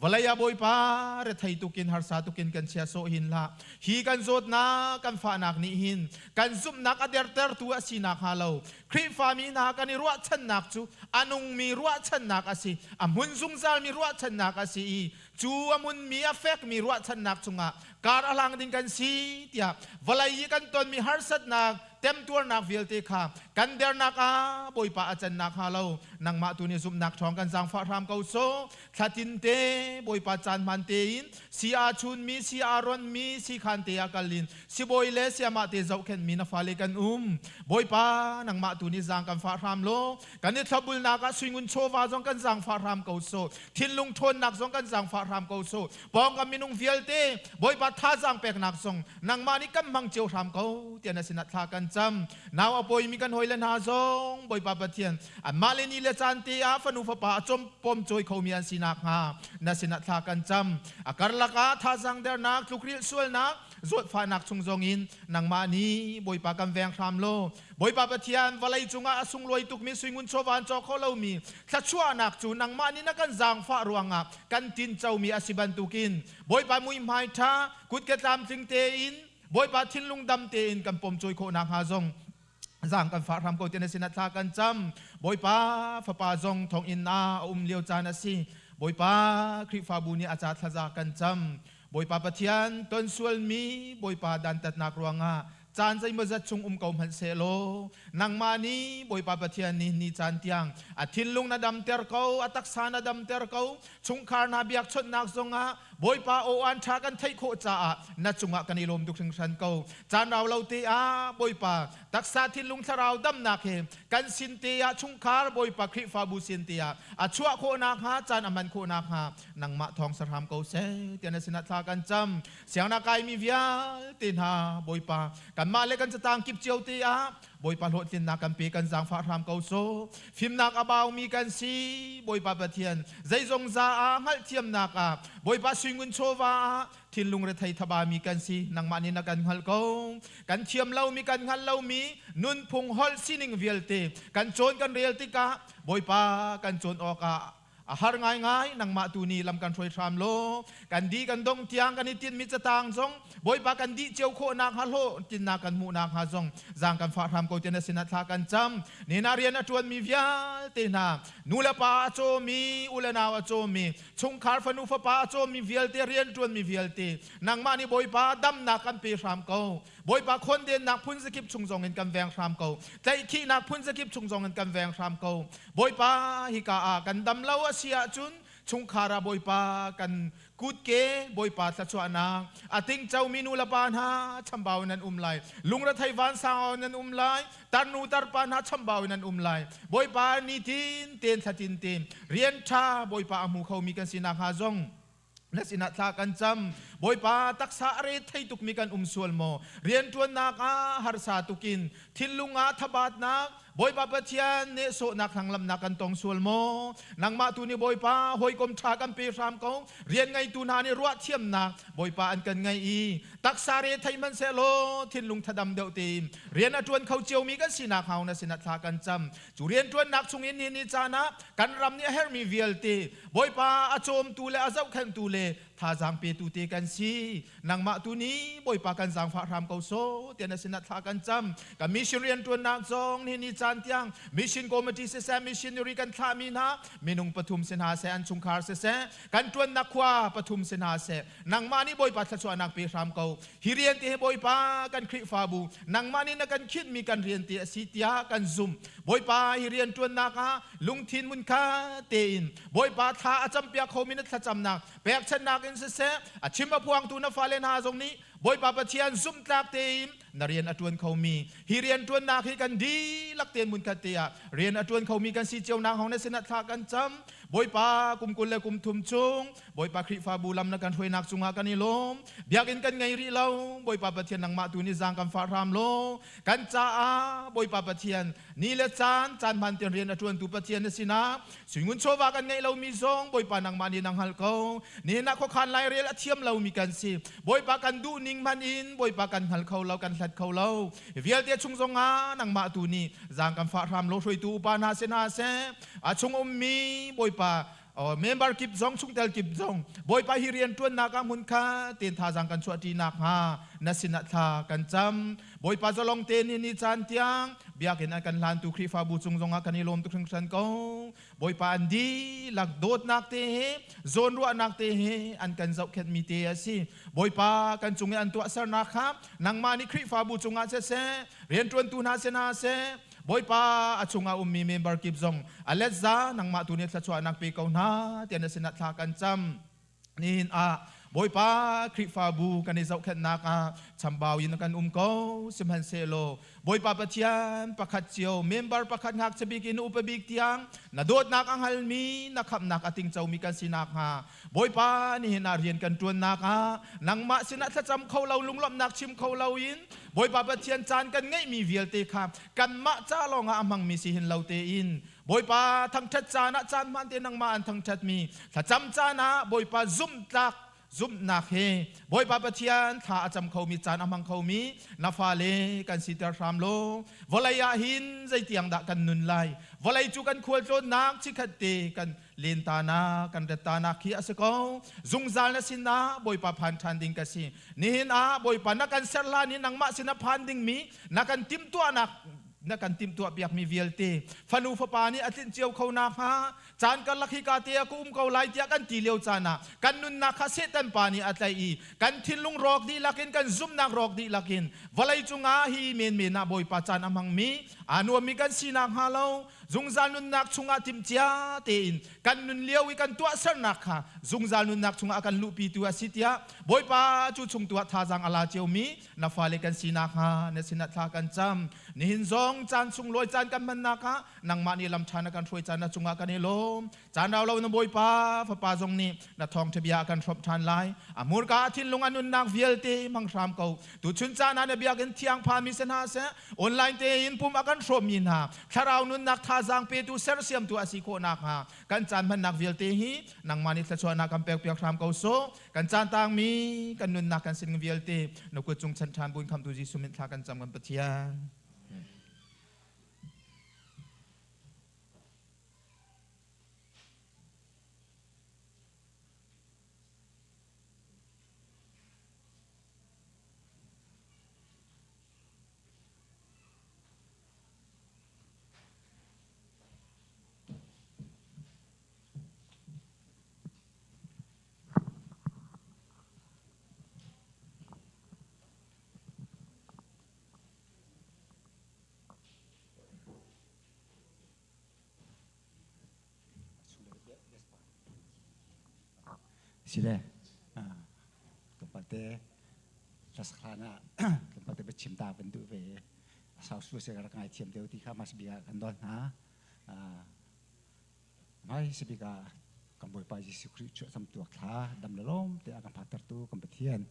Vawlei ah Bawipa rethei tukin harsa tukin kan chia sawh hin hlah. Hi kan zawtnak kan fahnak nih hin kan zumhnak a dertertu a si nakhnga lo Khrihfami hna kan i ruahchannak cu a nungmi ruahchannak a si, a hmun zungzalmi ruahchannak a si i Cu a hmunmi a fekmi ruahchannak chungah kar a hlang ding kan si tiah vawlei i kan tonmi harsatnak temtuarnak vialte kha kan dernak ah Bawipa a cannak hnga lo nangmah tu nih zumhnak ṭhawng kan zaangfah hram ko sawh. Thlatin te Bawipa caan hman tein si aa chunmi, si aa ronmi, sikhan te ah kal in sibawi le siamah te zohkhenhmi na fale kan um. Bawipa nangmah tu nih zaang kan fah hram law kan i thlopbulnak ah suingun chawva zong kan zaangfah hram ko sawh. Thinlung ṭhawnnak zong kan zaangfah hram ko sawh. Pawngkam minung vialte Bawipa thazaang peknak zong nangmah nih kan hmang cio hram ko tiah na sinah thla kan cam. Nau a pawimi kan hawile hna zong Bawipa Pathian anmah le ni le caan te ah fanu fapa a com pom cawi khomi an si nakhnga na sinah thla kan cam. A karlak ah thazaang dernak, tlukrilh sualnak, zawtfahnak chung zongin nangmah nih Bawipa kan veng hram law Bawipa Pathian vawlei cungah a sunglawi tukmi suingun chawva an caw kho lomi thluachuahnak cu nangmah nih na kan zaangfah ruangah kan tincomi a si bantukin Bawipa muihmai ṭha kutke tlamtling tein Bawipa thinlung dam tein kan pom cawi khawh nakhnga zong zaang kan fah hram ko ti na sinah thla kan cam. Bawipa fapa zong thonginn ah a um lio caan a si. Bawipa Khrihfabu nih a ca thlaza kan cam. Bawipa Pathian ton sualmi Bawipa dantatnak ruangah caan zeimawzat chung um ko hmanh sehlaw nangmah nih Bawipa Pathian nih ni caan tiang a thinlung na damter ko, a taksa na damter ko, chungkhar hna biakchawnhnak zongah Bawipa aw-an ṭha kan theih khawh caah na cungah kan i lawm tuk hringhran ko. Caan rau lo te ah Bawipa taksa thinlung thlarau damnak he kan sin te ah chungkhar Bawipa Khrihfabu sin te ah a chuah khawh nakhnga caan a hman khawh nakhnga nangmah thawng sahram ko seh tiah na sinah thla kan cam. Siangnak kaimi vialte hna Bawipa kanmah le kan catang kip cio te ah Bawipa hlawhtlinnak kan pe kan zaangfah hram ko sawh. Fimnak a baumi kan si Bawipa Pathian zeizong za ah hngalhthiamnak ah Bawipa suingun chawva ah thinlung rethei thabami kan si nangmah nih na kan hngalh ko. Kan thiam lomi kan hngalh lomi nunphung holh sining vialte kan cawn kan rel tikah Bawipa kan cawn awkah a har ngaingai nangmah tu nih lam kan hruai hram law kan di kan dong tiang kan i tinhmi catang zong Bawipa kan dih cio khawh nakhnga hlawh tinnak kan hmuh nakhnga zong zaang kan fah hram ko tiah na sinah thla kan cam. Nina rian a ṭuanmi vialte hna nu le pa a cawmi u le nau a cawmi chungkhar fanu fapa a cawmi vialte rian ṭuanmi vialte nangmah nih Bawipa damnak kan pe hram ko. Bawipa khondennak phun zakip chung zong in kan veng hram ko. Tlaihkhihnak phun zakip chung zong in kan veng hram ko. Bawipa hika ah kan dam lo a si ahcun chungkhar ah Bawipa kan kutke Bawipa thluachuahnak a tingco mi nu le pa hna chambau in an um lai. Lungrethei vansang in an um lai. Tarnu tarpa hna chambau in an um lai. Bawipa nitin ten thlatin te rian ṭha Bawipa a hmu kho mi kan si nakhnga zong na sinah thla kan cam. Bawipa taksa a re thei tukmi kan um sual maw? Rianṭuannak ah harsa tukin thinlung ah thabatnak Bawipa Pathian nehsawhnak hlanglamnak kan tong sual maw? Nangmah tu nih Bawipa hawikom ṭha kan pe hram ko. Rian ngeitu hna nih ruahthiamnak Bawipa an kan ngei i taksa re thei hmanhsehlaw thinlung thadam deuh tein rian a ṭuan kho ciomi kan sinak hau na sinah thla kan cam. Cu rianṭuannak chungin ni ni caan ah kan ram nih a herhmi vialte Bawipa a cawmtu le a zohkhenhtu le thazaang petu te kan si. Nangmah tu nih Bawipa kan zaangfah hram ko sawh tiah na sinah thla kan cam. Kan mission rianṭuannak zong nihin ni caan tiang mission committee siseh missionary kan thlahmi hna minung pathum si hna seh an chungkhar siseh kan ṭuannak khua pathum si hna seh nangmah nih Bawipa thluachuahnak pe hram ko. Hi rian te hi Bawipa kan Khrihfabu nangmah nih na kan khinhmi kan rian te a si tiah kan zumh. Bawipa hi rian ṭuannak ah lungthin hmunkhat tein Bawipa thla a campiak khomi na thlacamnak pekchanhnak in siseh a chim a phuangtu na fale hna zong nih Bawipa Pathian zumhtlak tein na rian a ṭuan khomi hi rian ṭuannak hi kan dihlak tein hmunkhat te ah rian a ṭuan khomi kan si cio nak hong na sinah thla kan cam. Bawipa kum 23 chung Bawipa Khrihfabu lam na kan hruainak cungah kan i lawm. Biakinn kan ngei rih lo. Bawipa Pathian nangmah tu nih zaang kan fah hram law kan caah Bawipa Pathian ni le caan caan hman tiang rian a ṭuantu Pathian na sinah suingun chawva kan ngeih lomi zong Bawipa nangmah nih na hngalh ko. Nihin ah khuakhan lairel a thiam lomi kan si. Bawipa kan duh ning hmanh in Bawipa kan hngal kho lo, kan hlat kho lo. Vialte chung zongah nangmah tu nih zaang kan fah hram law hruaitu upa hna si hna seh. A chung ummi Bawipa Member kip zong chungtel kip zong Bawipa hi rian ṭuannak ah hmun kha ten thazaang kan chuahṭi nakhnga na sinah thla kan cam. Bawipa zalong te ni ni caan tiang biakinn an kan hlantu Khrihfabu cung zongah kan i lawm tuk hringhran ko. Bawipa an dihlak dawtnak te he zawnruahnak te he an kan zohkhenhmi te a si. Bawipa kan cung i an tuahsernak kha nangmah nih Khrihfabu cungah siseh, rianṭuantu hna si hna seh, Bawipa a chungah ummi member kip zong a letza nangmah tu nih thluachuahnak pe ko hna tiah na sinah thla kan cam. Nihin ah Bawipa Khrihfabu kan i zohkhenhnak ah chambau in kan um ko. Sihmanhsehlaw Bawipa Pathian pakhat cio member pakhat ngakchia bik in upa bik tiang na dawtnak a hngalmi na khamhnak a tingcomi kan si nakhnga Bawipa nihin ah rian kan ṭuannak ah nangmah sinah thlacam kho lo lunglawmhnak chim kho loin Bawipa Pathian caan kan ngeihmi vialte kha kanmah ca lawngah a hmangmi si hin lo tein Bawipa thangṭhat caan ah caan hmaan te nangmah an thangṭhatmi thlacam caan ah Bawipa zumhtlak zumhnak he Bawipa Pathian thla a cam khomi caan a hmang khomi na fale kan siter hram law vawlei ah hin zeitiang dah kan nun lai vawlei cu kan khualtlawnnak chikkhat te kan lentanak kan rettanak khi a si ko zungzal na sinah Bawipa phan ṭhan ding ka si nihin ah Bawipa na kan ser hlan i nangmah sinah phan dingmi na kan timhtuahnak na kan timhtuah piakmi vialte fanu fapa nih a tlinh cio kho nakhnga caan karlak hi ka te ah ka um ko lai tiah kan ti lio caan ah kan nunnak kha Satan pa nih a tlaih i kan thinlung rawk dihlak in kan zumhnak rawk dihlak in vawlei cungah hi menmen ah Bawipa caan a hmangmi aa nuammi kan si nakhnga lo zungzal nunnak chungah timhcia tein kan nun lio i kan tuahsernak kha zungzal nunnak chungah a kan luhpitu a si tiah Bawipa cu chung tu ah thazaang a la ciomi na fale kan si nakhnga na sinah thla kan cam nihin zong caan sunglawi caan kan hmannak ah nangmah nih lam ṭha na kan hruai caan na cungah kan i lawm caan rau lo na bawipa fapa zong nih na thawngṭha bia kan hrawmh ṭhan lai a hmurka a thinlung a nunnak vialte hmang hram ko tuchun caan ah na biakinn thiang phami si hna seh online tein pum a kan hrawmmi hna thlarau nunnak thazaang petu sersiamtu a si khawh nakhnga kan caan hmannak vialte hi nangmah nih thluachuahnak kan pekpiak hram ko sawh Kan caan tangmi kan nunnak kan sining vialte na kut cung chan ṭhan buin khamtu Jesuh min thla kan cam kan Pathian. Sile tlawmpal hlasak ah tlawmpal te biachim ta van duh ve sau su se rak ngai thiam deuh ti kha mas bia kan don hna Hmai sabik ah kan Bawipa Jesuh Khrih chuah cam tuak thla dam le lawm te a kan phaktertu kan Pathian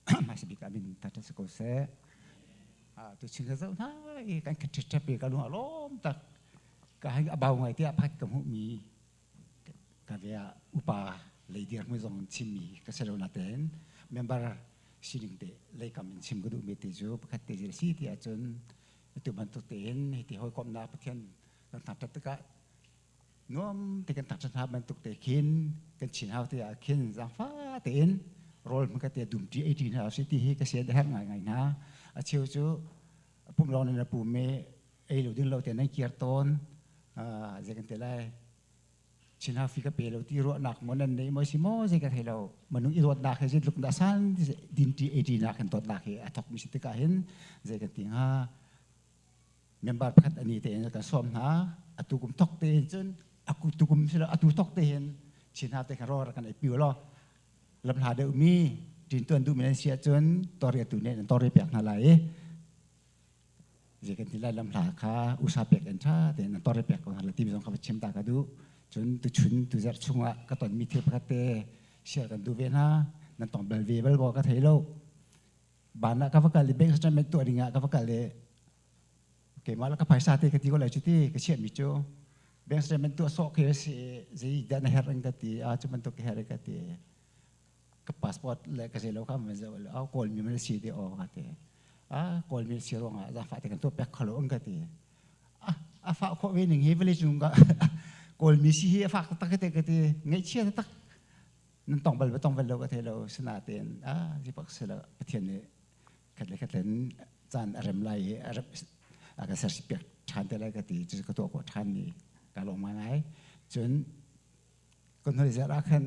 hmai sabik ah min thangṭhat si ko seh. Tu chin ka zoh hna i kan khat ṭhep i ka lung a lawm tak. Ka hei a bau ngai tiah pakhat ka hmuhmi ka ve ah upa lei dirhmun zong chimmi ka si lo natein member sining te leikam in chim ka duhmi te cu pakhat te si ti ahcun atu bantuk tein hiti hawikomhnak Pathian kan thangṭhat tikah nuam te kan thangṭhat hna bantuk te khin kan chin hau te ah khin zaangfa tein rawl hmun ka te dumṭi ei ṭi hna usih ti hi ka sian herh ngai ngai hna a cheu cu pum lawng in a pum i ei lo ding lo te nan kir tawn zei kan ti lai chin hau fi ka pe lo ti ruahnak maw nan nei maw si maw zei ka thei lo manung i dawtnak he zeitluk dah san din ṭi ei ṭi nak hin dawtnak hi a thok mi si tikah hin zei kan ti hnga Member pakhat ani tein kan sawm hna. Atu kum thok tein cun aku tukum silo atu thok te hin chin ha te kha ro kan ei piu lo lam hla deuh mi tin tuan duh mi nan si ahcun tori tu ne nan tori pek hna lai i zei kan ti lai lam hla kha usa pek an tha tein nan tori pek ko hna lai ti zong kha va chim ta ka duh cun tu chun tu zarh chungah ka ton mi thil pakhat te share kan duh ve hna nan tong bal ve bal ko ka thei lo ban ah ka va kal i bank statement tuah ding ah ka va kal i keimah le ka phaisa te ka ti ko lai cu ti ka chiahmi cu bank statement tuah sawh khi a si zei dah na herh in ka ti a cu bantuk ka herh ka ti ka passport le ka zei lo kha man zo au kawl mi man si ti aw ka ti a kawl mi si ruangah zaangfah te kan tuah pek kholo in ka ti a fa khawh ve ning hi vawlei cung ka Kawlmi si hi a fak taktak ka te ka ti. Ngaihchia taktak nan tong bal ba tong bal lo ka thei lo. Sinain ah zipak si lo Pathian nih khat le khat len caan a rem lai i a rem a ka ser piak ṭhan te lai ka ti. Cucu ka tuah khawh ṭhan mi ka lawm ngai. Cun kan hoi zer ah khan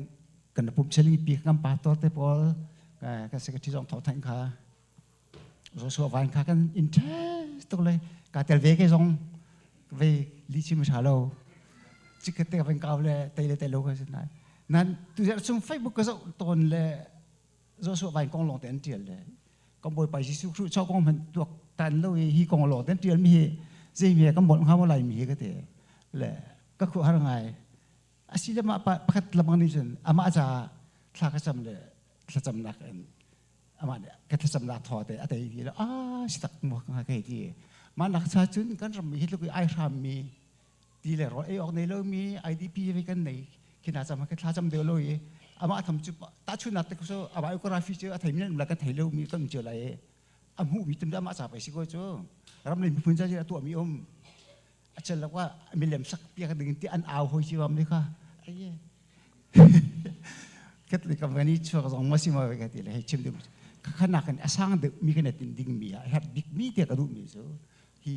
kan pum cheling pi kan pa tor te pawl ka secretary zong tho than kha Joshua van kha kan interest tuk le ka tel ve ke zong ve li chim tha lo chikhat te van kau le tei le tei lo ka sin nan tu zer chung Facebook ka zo ton le Joshua van kong long te an tial le kan Bawipa Jesuh Khrih chaw kong hmanh tuak tan lo i hi kong long te an tial mi hi zei mi kan molh hnga maw lai mi hi ka te le ka khuah har ngai asile mah pakhat lamang nih cun amah ca thla ka cam le thlacamnak in amah nih ka thlacamnak thaw te a tei ti le a si tak mu ka kai ti mah nak cha cun kan ram hi tluk i ai hram mi ti le rawl ei awk nei lo mi IDP vi kan nei khina cham ka thla cham deu lo i amah tham chu ta chu nak te so a biography chu a thei mi la ka thei lo mi kan chu lai a hmu mi tum da ma cha pai si ko chu ram le miphun cha a tuah mi um a chel lakwa milem sak piak ding ti an au hoi chi wam le kha ai Catholic kam kan i chuak zong ma si ma ka ti le hei chim ding khana kan asang deuh mi kan tin ding mi a herh bik mi te ka duh mi cu hi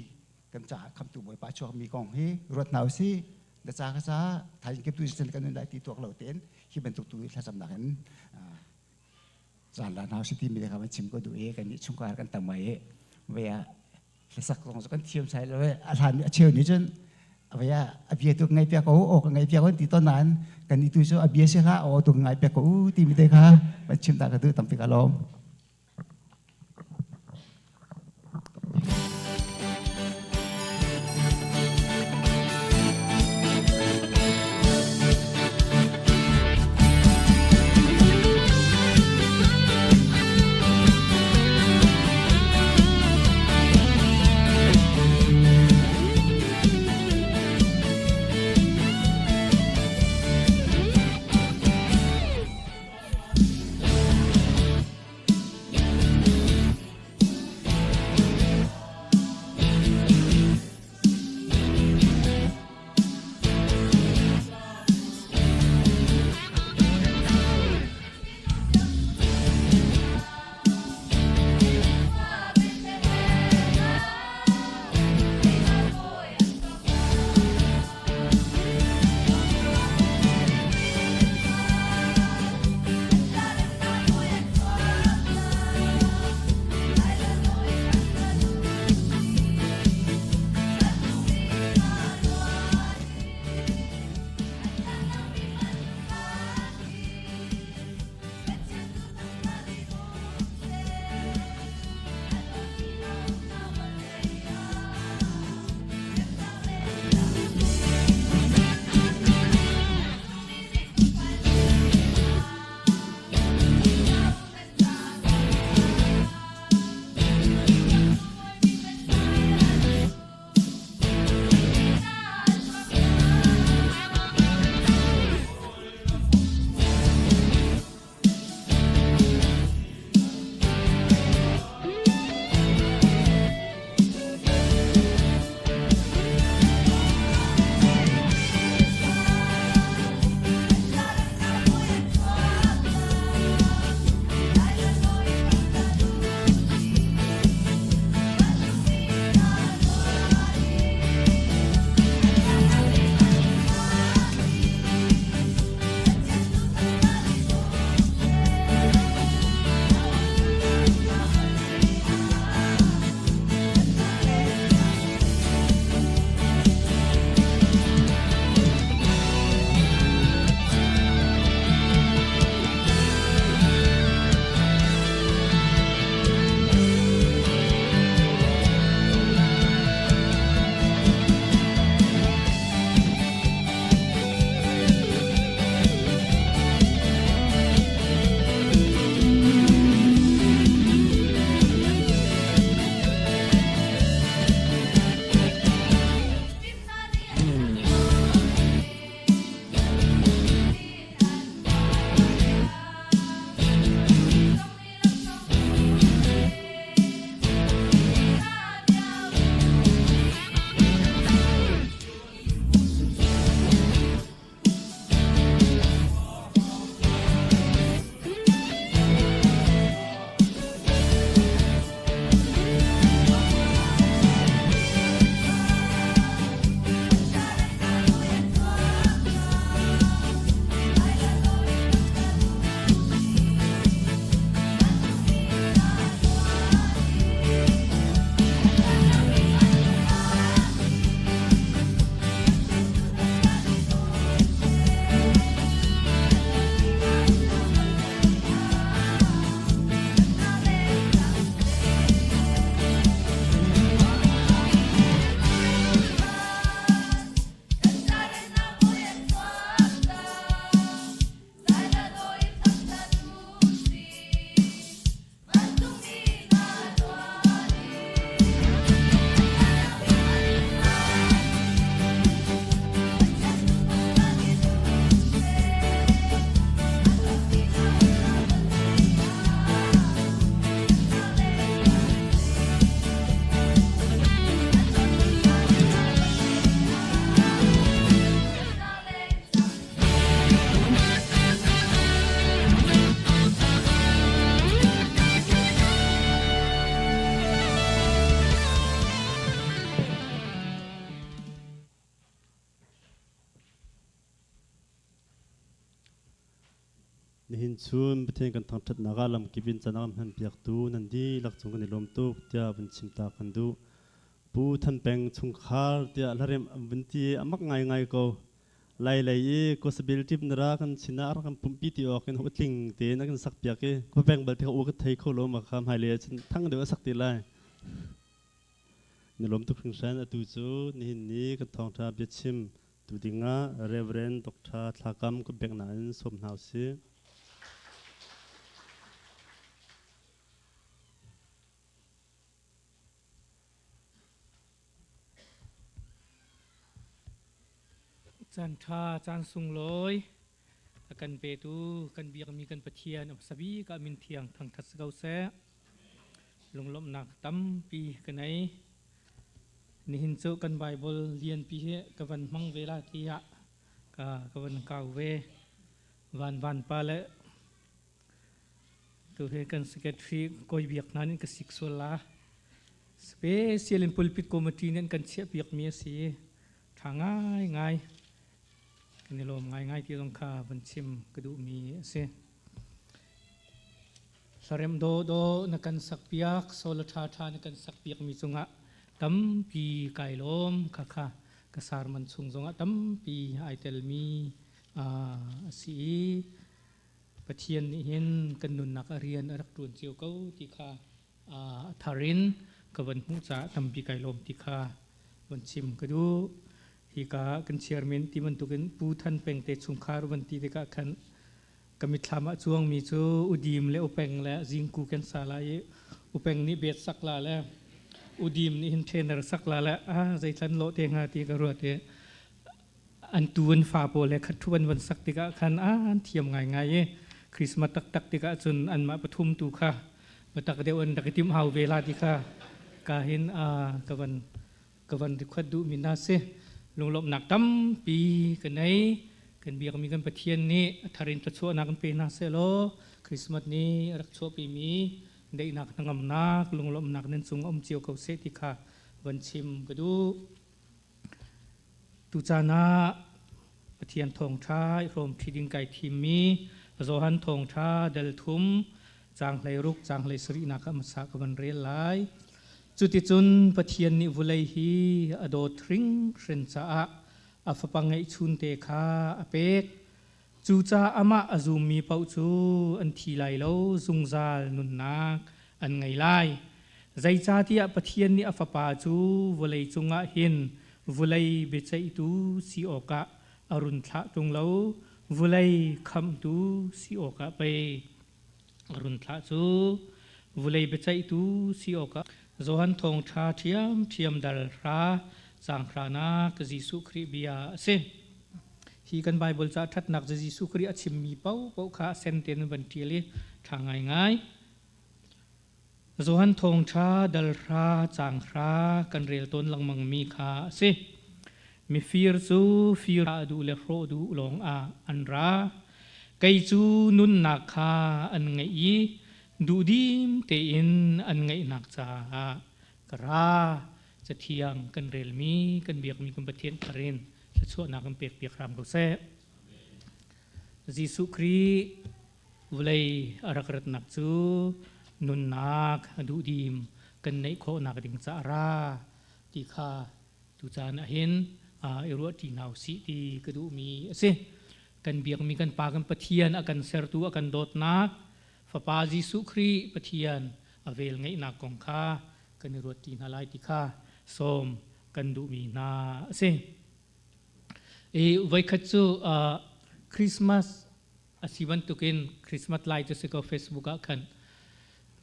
kan ca khamtu bawipa chuak mi kong hi ruat hna usih na ca ka ca thaizing kip tu kan nun lai ti tuak lo tein hi bantuk tu thlacam nak in zan la hna usih ti mi kha van chim ko duh i kan nih chungkhar kan tam mai i ve ah hlasak zong cu kan thiam sai lo a hlan a cheu nih cun avaya a bia tu ngai piak ko o ka ngai piak ko ti ton nain kan ni tu cu a bia si hlah o tu ngai piak ko ti mi te kha van chim ta ka tu tampi ka lawm. Nihin chun Pathian kan thangṭhatnak ah lamkip in caan a kan hmanpiaktu nan dihlak cung kan i lawm tuk tiah vun chim ta kan duh. Pu Than Peng chungkhar tiah hlaremh an vun ti i a mak ngaingai ko. Lai lei i kawsabil ṭip na ra kan chin ah a rak kan pumhpi ti awk in utling tein a kan sakpiak i khua peng bal te kha u ka thei kho lo ma kha hmailei ah cun thang deuh a sak ti lai. Na lawm tuk hringhran. Atu cu nihin ni kan thawngṭha biachim tu dingah Reverend Dr. Thla Kam kan pek nain sawm hna usih. Caan ṭha, caan sunglawi a kan petu kan biakmi kan Pathian a hmasa bik ah min thiang thangṭhat si ko seh. Lunglawmhnak tampi ka nei. Nihin cu kan Bible lianpi hi ka van hmang ve la tiah ka ka van kau ve. Van van pa le tu hi kan secretary kawi biak hna nih ka sik sual la. Special in pulpit committee nih an kan chiah piakmi a si. Ṭha ngaingai. Kan i lawm ngaingai ti zong kha van chim ka duhmi a si. Hlarem dawdawh na kan sakpiak, solar ṭhaṭha na kan sakpiakmi cungah tampi kai lawm. Khakha ka sarman chung zongah tampi ai telmi a si i Pathian nih hin kan nunnak a rian a rak ṭuan cio ko ti kha a thar in ka van hmuh caah tampi kai lawm ti kha van chim ka duh. Hika kan chairman ti bantukin Pu Than Peng te chungkhar van ti tikah khan ka mitthlam ah cuangmi cu udim le upeng le zingku kan sa lai i upeng nih bet sak la le udim nih hin trainer sak la le a zeithlan lawh te hnga ti ka ruat i an tu an fa pawl he khat thu an van sak tikah khan a an thiam ngaingai i Christmas taktak tikah cun anmah pathum tu kha biatak deuh an rak i timh hau ve la ti kha ka hin ka van ka van request duhmi hna si. Lunglawmhnak tampi ka nei. Kan biakmi kan Pathian nih a thar in thluachuahnak kan pe hna sehlaw Christmas ni a rak chuahpimi daihnak hnangamnak lunglawmhnak nan cung um cio ko seh ti kha van chim ka duh. Tucaan ah Pathian thawngṭha i hrawmṭi ding kai thimmi Johan thawngṭha dal thum caang 16 caang 17 nak ah hmasa ka van rel lai. Cuticun Pathian nih vulei hi a dawt hringhran caah a fapa ngeihchunte kha a pek. Cucaah amah a zummi paoh cu an thi lai lo, zungzal nunnak an ngei lai. Zeicahtiah Pathian nih a Fapa cu vawlei cungah hin vulei biaceihtu si awkah a run thlah ṭung lo, vulei khamhtu si awkah pei a run thlah cu. Vulei biaceihtu si awkah Johan Thawngṭha ṭhiamṭhiam dal hra caang hranak Jesuh Khrih bia a si. Hi kan Baibal ca ṭhatnak Jesuh Khrih a chimmi paohpaoh kha sen tein an van ṭial i ṭha ngaingai. Johan Thawngṭha dal hra caang hra kan rel tawn lengmangmi kha a si. Mifir cu fir a duh le hrawh duh lawng ah an ra. Kei cu nunnak kha an ngeih i duhdim tein an ngeihnak caah ka ra. Cathiang kan relmi kan biakmi kan Pathian thar in thluachuahnak kan pek piak hram ko seh. Jesuh Khrih vawlei a rak ratnak cu nunnak duhdim kan neih khawhnak ding caah ra ti kha tucaan ah hin i ruahṭi hna usih ti ka duhmi a si. Kan biakmi kan Pa kan Pathian a kan sertu a kan dawtnak Fapa Jesuh Khrih Pathian a vel ngeihnak kong kha kan i ruatṭi hna lai ti kha sawm kan duhmi hna a si. I voikhat cu Christmas a si bantukin Christmas lai cu si ko Facebook ah khan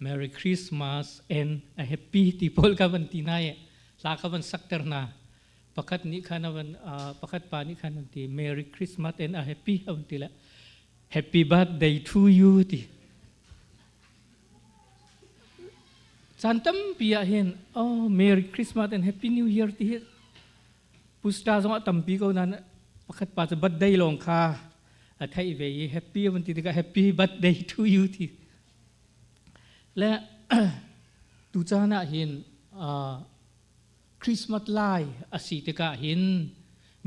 Merry Christmas and a happy ti pawl ka van ti hna i hla ka van sakter hna. Pakhat nih khan a van pakhat pa nih khan an ti Merry Christmas and a happy a van ti le Happy birthday to you ti. Caan tampi ah hin oh Merry Christmas and Happy New Year ti hi pusta zong a tampi ko nain pakhat pa cu birthday lawng kha a theih ve i happy van ti tikah happy birthday to you ti le tu caan ah hin Christmas lai a si tikah hin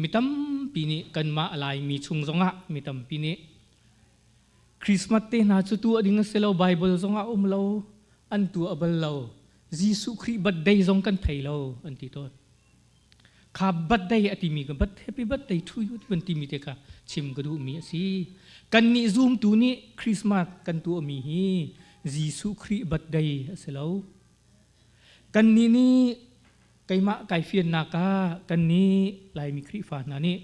mi tampi nih kanmah Laimi chung zongah mi tampi nih. Christmas te hna cu tuah ding a si lo, Bible zongah um lo, an tuah bal lo. Jesuh Khrih birthday zong kan thei lo an ti tawn. Kha birthday a timi ka but happy birthday to you ti timi te kha chim ka duhmi a si. Kan nih zumtu nih Christmas kan tuahmi hi Jesuh Khrih birthday a si lo. Kan nih nih keimah kai fiannak ah kan nih Laimi Khrihfa hna nih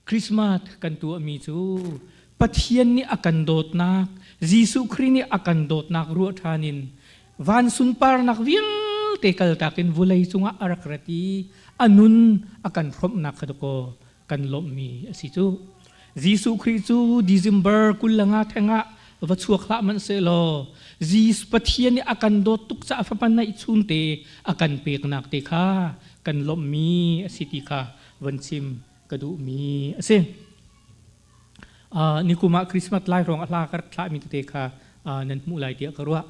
Christmas kan tuahmi cu Pathian nih a kan dawtnak, Jesuh Khrih nih a kan dawtnak ruah ṭhan in van sunparnak vialte kaltak in vulei cungah a rak rat i a nun a kan hrawmhnak kha dakaw kan lawmhmi a si cu. Jesuh Khrih cu December 25 theng ah va chuak hlah hmanh sehlaw Jesuh Pathian nih a kan dawt tuk caah fapa neihchun te a kan peknak te kha kan lawmhmi a si ti kha van chim ka duhmi a si. Nikum ah Christmas lai ruang a hla ka rak thlahmi tete kha nan hmuh lai tiah ka ruah.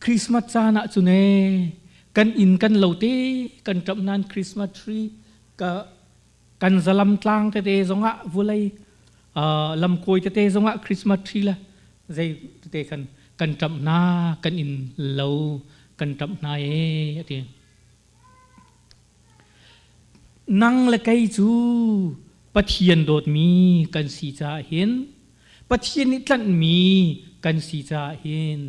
Christmas caan ah cun ee kan inn kan lo te kan ṭamh nain Christmas tree ka kan zalam tlang tete zongah vulei lamkawi tete zongah Christmas tree le zei tete khan kan ṭamh hna kan inn lo kan ṭamh hna ee a ti. Nang le kei cu Pathian dawtmi kan si caah hin Pathian nih tlanhmi kan si caah hin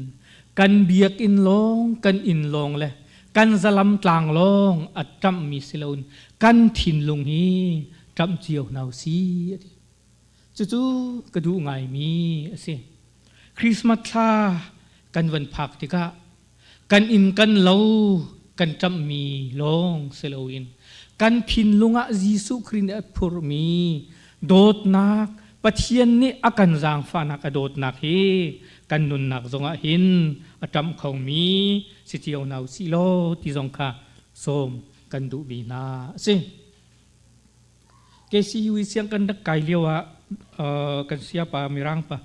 kan biakinn lawng kan inn lawng le kan zalam tlang lawng a ṭamhmi si loin kan thinlung hi ṭamh cio hna u si a ti. Cucu ka duh ngaimi a si. Christmas thla kan van phak tikah Kan inn kan lo kan ṭamhmi lawng si loin kan thinlung ah Jesuh Khrih nih a phurhmi dawtnak Pathian nih a kan zaangfahnak a dawtnak hi kan nunnak zongah hin a ṭamh khomi si cio hna u sih law ti zong kha sawm kan duhmi hna a si. KCU i siang kan rak kai lio ah kan siapa Mirang pa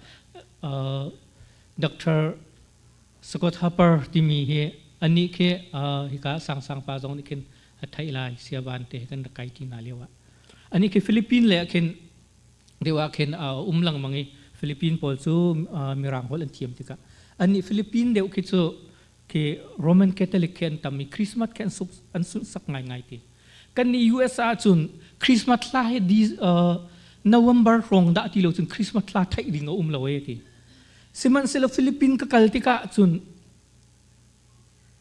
Dr. Scott Harper timi hi anih khi hika sangsang pa zong nih khin a theih lai siaban te kan rak kai ti hna lio ah anih khi Philippine le khin deuh ah khin um lengmang i Philippine pawl cu mirang holh an thiam tikah anih Philippine deuh khi cu khi Roman Catholic khi an tam i Christmas khi an suk an sunhsak ngaingai ti kan nih US ah cun Christmas thla hi November hrawng dah ti lo cun Christmas thla theih ding a um lo e ti Sihmanhsehlaw Philippine ka kal tikah cun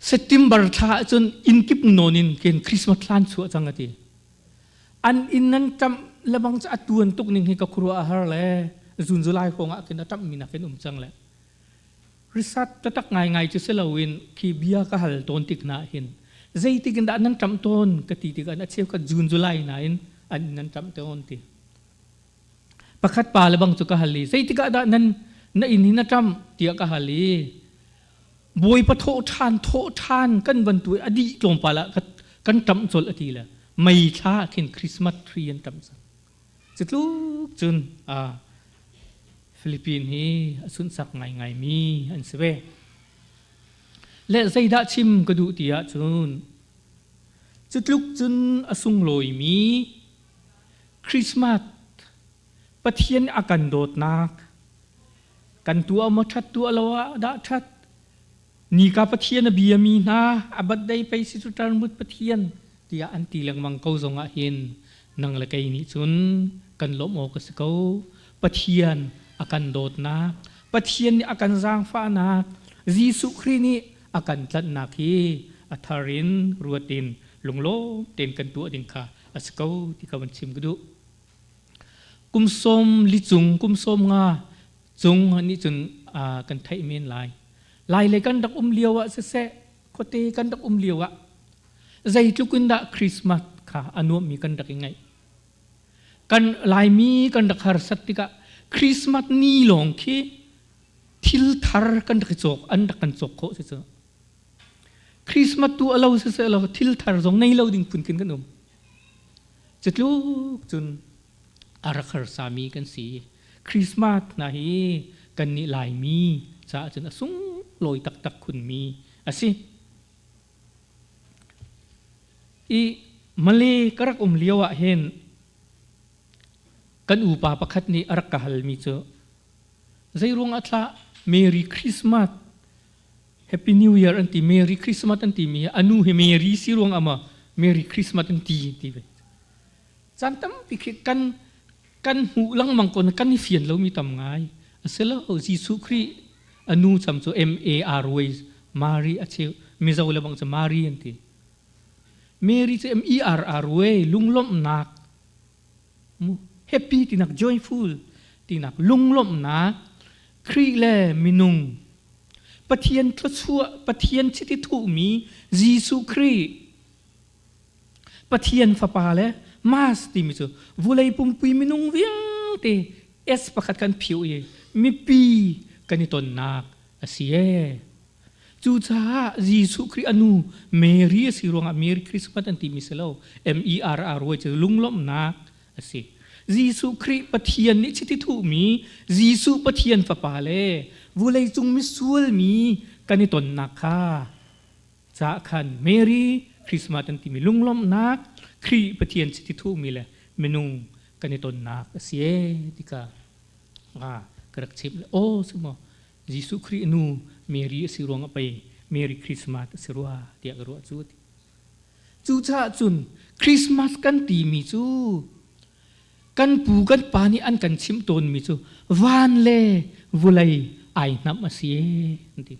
September thla ahcun inn kip nawn in ken Christmas thla an chuah cang a ti. An inn nan ṭamh lebang cu a tuan tuk ning hi ka khuaruah a har le June July hrawng ah khin a ṭamhmi nakin um cang le risat taktak ngaingai cu si loin khi bia ka hal tawn tik hna hin zeitik in dah nan ṭamh tawn ka ti tikah a cheukhat June July nain an inn an ṭamh tawn ti. Pakhat pa le bang cu ka hal i zeitik ah dah nan na inn hi na ṭamh tiah ka hal i Bawipa thawh ṭhan thawh ṭhan kan van tu a dih tlawmpal ah kan ṭamh colh a ti le mei thla ah khin Christmas tree an ṭamh cang. Cutluk cun Philippine hi a sunhsak ngaingaimi an si ve. Le zeidah chim ka duh ti ahcun cutluk cun a sunglawimi Christmas Pathian a kan dawtnak kan tuah maw ṭhat tuah lo ah dah ṭhat nika Pathian a biami hna a birthday pei si cu Talmud Pathian tiah an ti lengmang ko zongah hin nang le kei nih cun kan lawmh awk a si ko Pathian a kan dawtnak Pathian nih a kan zaangfahnak Jesuh Khrih nih a kan tlanhnak hi a thar in ruat in lunglawm tein kan tuah ding kha a si ko ti ka van chim ka duh. Kum sawm li cung, kum sawm nga cung nih cun kan theih men lai. Lai le kan rak um lio ah siseh, khuate kan rak um lio ah zeitluk in dah Christmas kha a nuammi kan rak i ngaih. Kan Laimi kan rak harsat tikah Christmas ni lawng khi thil thar kan rak i cawk, an rak kan cawk khawh si cu. Christmas tu a lo siseh law thil thar zong nei lo ding phun khin kan um. Cutluk cun a rak harsami kan si. Christmas hna hi kannih Laimi caah cun a sunglawi taktak khunmi a si. I Malay ka rak um lio ah hin kan upa pakhat nih a rak ka halmi cu. Zeiruang ah thlah Merry Christmas, Happy New Year an ti, Merry Christmas an timi hi anu hi Mary si ruang ah maw Merry Christmas an ti ti ve. Caan tampi khi kan kan hmuh lengmang ko kan i fian lomi tam ngai. Asilo Jesuh Khrih anu cham cu M A R Y Mary a cheu Mizo le bang cu Mary an ti. Mary cu M E R R Y lunglawmhnak mu happy tinak joyful tinak lunglawmhnak Khrih le minung Pathian thluachuah Pathian chiti thuhmi Jesuh Khrih Pathian fapa le Mass timi cu vulei pumpui minung vialte S pakhat kan phiu i mipi kan i tonnak a si ee. Cucaah Jesuh Khrih a nu Mary a si ruangah Merry Christmas an timi si lo. M-E-R-R Y cu lunglawmhnak a si. Jesuh Khrih Pathian nih chiti thuhmi Jesuh Pathian fapa le vuleicung misual mi kan i tonnak kha caah khan Merry Christmas an timi lunglawmhnak Khrih Pathian chiti thuhmi le minung kan i tonnak a si ee tika ka rak chimh le aw si maw Jesuh Khrih nu Mary a si ruang ah pei Merry Christmas a si rua tiah ka ruah cu ti. Cucaah cun Christmas kan timi cu kan pu kan pa nih an kan chimh tawnmi cu van le vulei ai hnamh a si ee an ti.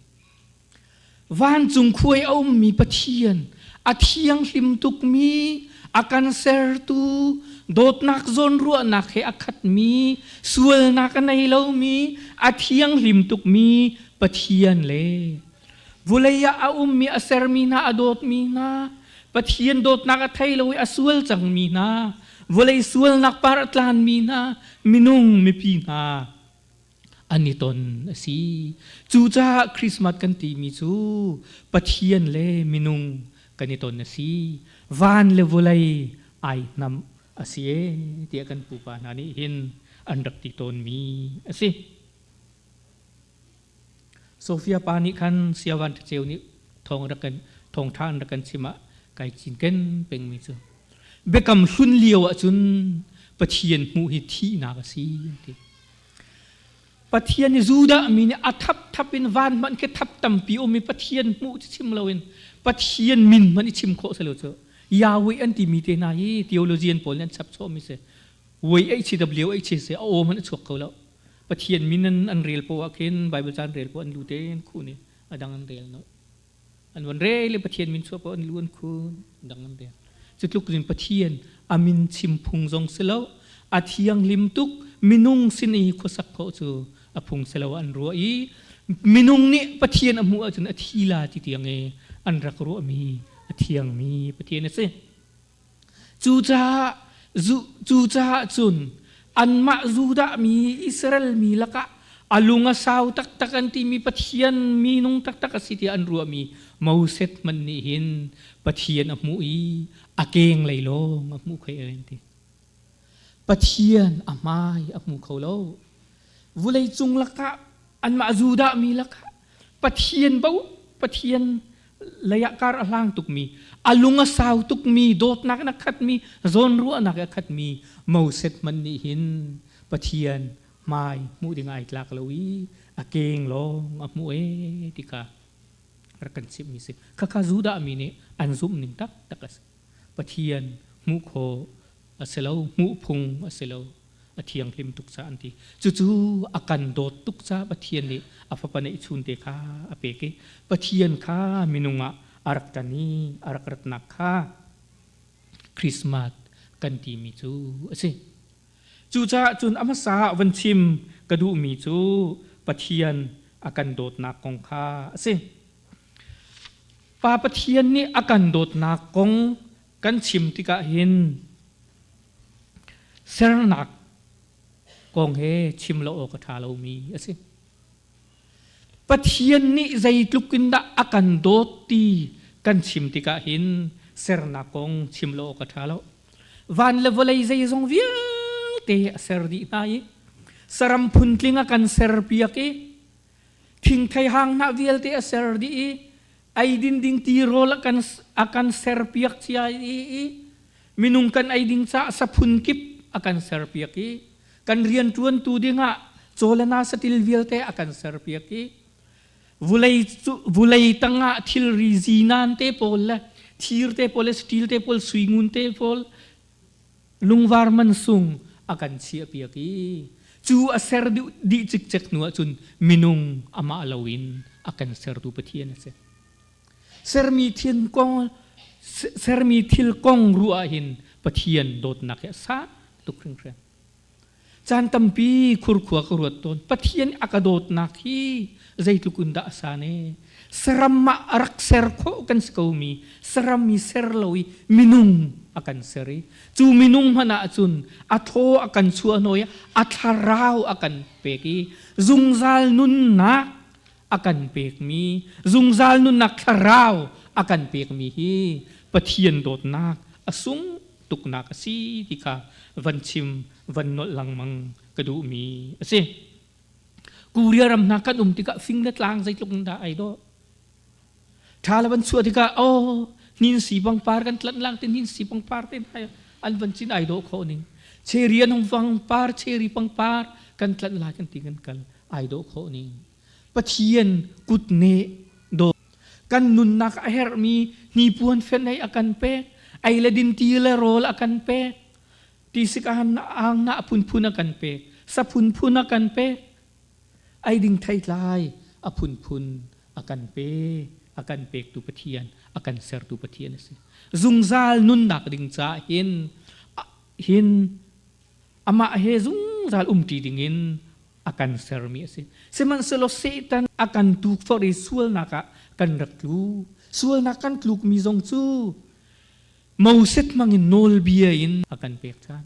Vancung khuai a ummi Pathian, a thianghlim tukmi, a kan sertu, dawtnak zawnruahnak he a khatmi, sualnak a nei lomi, a thianghlim tukmi Pathian le vulei ah a ummi a sermi hna a dawtmi hna, Pathian dawtnak a thei lo i a sual cangmi hna, vawlei sualnak par a tlanmi hna, minung mipi hna an i ton a si. Cucaah Christmas kan timi cu Pathian le minung kan i ton a si. Van le vawlei ai hnamh a si ee tiah kan pupa hna nih hin an rak ti tawnmi a si. Sofia pa nih khan Siavan Ṭhaceu nih thawng rak kan thawngṭha an rak kan chim ah kai cinken pengmi cu biakam hlun lio ahcun Pathian hmuh hi thihnak a si an ti. Pathian i Judah mi nih a thapthap in van hmanh khi thap tampi um i Pathian hmuh cu chim loin Pathian min hmanh i chim khawh si lo cu Yahweh an timi te hna hi theologian pawl nih an chap chawhmi si. YHWH si a aw hmanh a chuak kho lo. Pathian min an rel poah ah khin Bible ca an rel poah an lu tein khun i a dang an rel no. An von rel i Pathian min chuah poah an lu an khun dang an rel. Cu tluk in Pathian a min chim phung zong si lo, a thianghlim tuk minung sin i khuasak khawh cu a phung si lo an ruah i minung nih Pathian a hmuh ahcun a thi la ti tiang i an rak ruahmi a thiangmi Pathian a si. Cucaah cucaah cun anmah Judah mi Israel mi lakah a lung a sau taktak an timi Pathian minung taktak a si tiah an ruahmi Moses hmanh nih hin Pathian a hmuh i a keng lei lawng a hmuh khei an ti. Pathian a hmai a hmu kho lo. Vulei cung lakah anmah Judah mi lakah Pathian bo Pathian leiah kar a hlang tukmi a lung a sau tukmi dawtnak in a khatmi zawnruahnak in a khatmi Moses hmanh nih hin Pathian hmai hmuh ding ai tlak lo i a keng lawng a hmuh ee ti kha rak kan chimhmi si khakha Judah mi nih an zumh ning taktak a si Pathian hmuh khawh a si lo hmuh phung a si lo a thianghlim tuk caah an ti. Cucu a kan dawt tuk caah Pathian nih a fapa neihchun te kha a pek i Pathian kha minung ah a rak ṭan i a rak ratnak kha Christmas kan timi cu a si. Cucaah cun a hmasa ah van chim ka duhmi cu Pathian a kan dawtnak kong kha a si. Pa Pathian nih a kan dawtnak kong kan chim tikah hin sernak kong he chim lo awk a ṭha lomi a si. Pathian nih zeitluk in dah a kan dawt ti kan chim tikah hin sernak kong chim lo awk a ṭha lo. Van le vawlei zeizong vialte a ser dih hna i saram phuntling a kan serpiak i thingthei hang hnah vialte a ser dih i eidin ding tirawl a kan serpiak cia i minung kan ei ding caah saphun kip a kan serpiak i kan rianṭuantu dingah Caw le na satil vialte a kan serpiak i vulei vulei tangah thilri zinan te pawl le thir te pawl le steel te pawl suingun te pawl lungvar man sung a kan chiahpiak i cu a ser dih cikcek hnu ahcun minung amah loin a kan sertu Pathian a si. Sermi thil kong sermi thil kong ruah hin Pathian dawtnak hi a sang tuk hringhran. Caan tampi khurkhua ka ruat tawn. Pathian a ka dawtnak hi zeitluk in dah a san ee. Saram ah a rak ser khawh kan si ko mi, saram i ser lo i minung a kan ser i cu minung hmanh ah cun a thaw a kan chuah hnawi i a thlarau a kan pek i zungzal nunnak a kan pekmi, zungzal nunnak thlarau a kan pekmi hi Pathian dawtnak a sung tuknak a si ti kha van chim van nolh lengmang ka duhmi a si. Korea ram hna kan um tikah fing le tlang zeitluk in dah ai dawh. Tha le van chuah tikah oh hnin si pangpar kan tlanh lang te hnin si pangpar te hna an van cin ai dawh khawh ning. Cherry an hung pangpar cherry pangpar kan tlanh lai kan ti kan kal ai dawh khawh ning. Pathian kutneh dawt kan nunnak a herhmi hnipuan fenh ei a kan pek ei le din ti le rawl a kan pek tisik ang na a phunphun a kan pek sa phunphun a kan pek ei ding theitlai a phunphun a kan pe a kan pektu Pathian a kan sertu Pathian a si zungzal nunnak ding ca hin hin amah he zungzal umṭi dingin a kan sermi a si. Sihmanhsehlaw Satan a kan tukforh i sualnak ah kan rak tlu. Sualnak kan tlukmi zong cu Moses hmangin nawlbia in a kan pek ṭhan.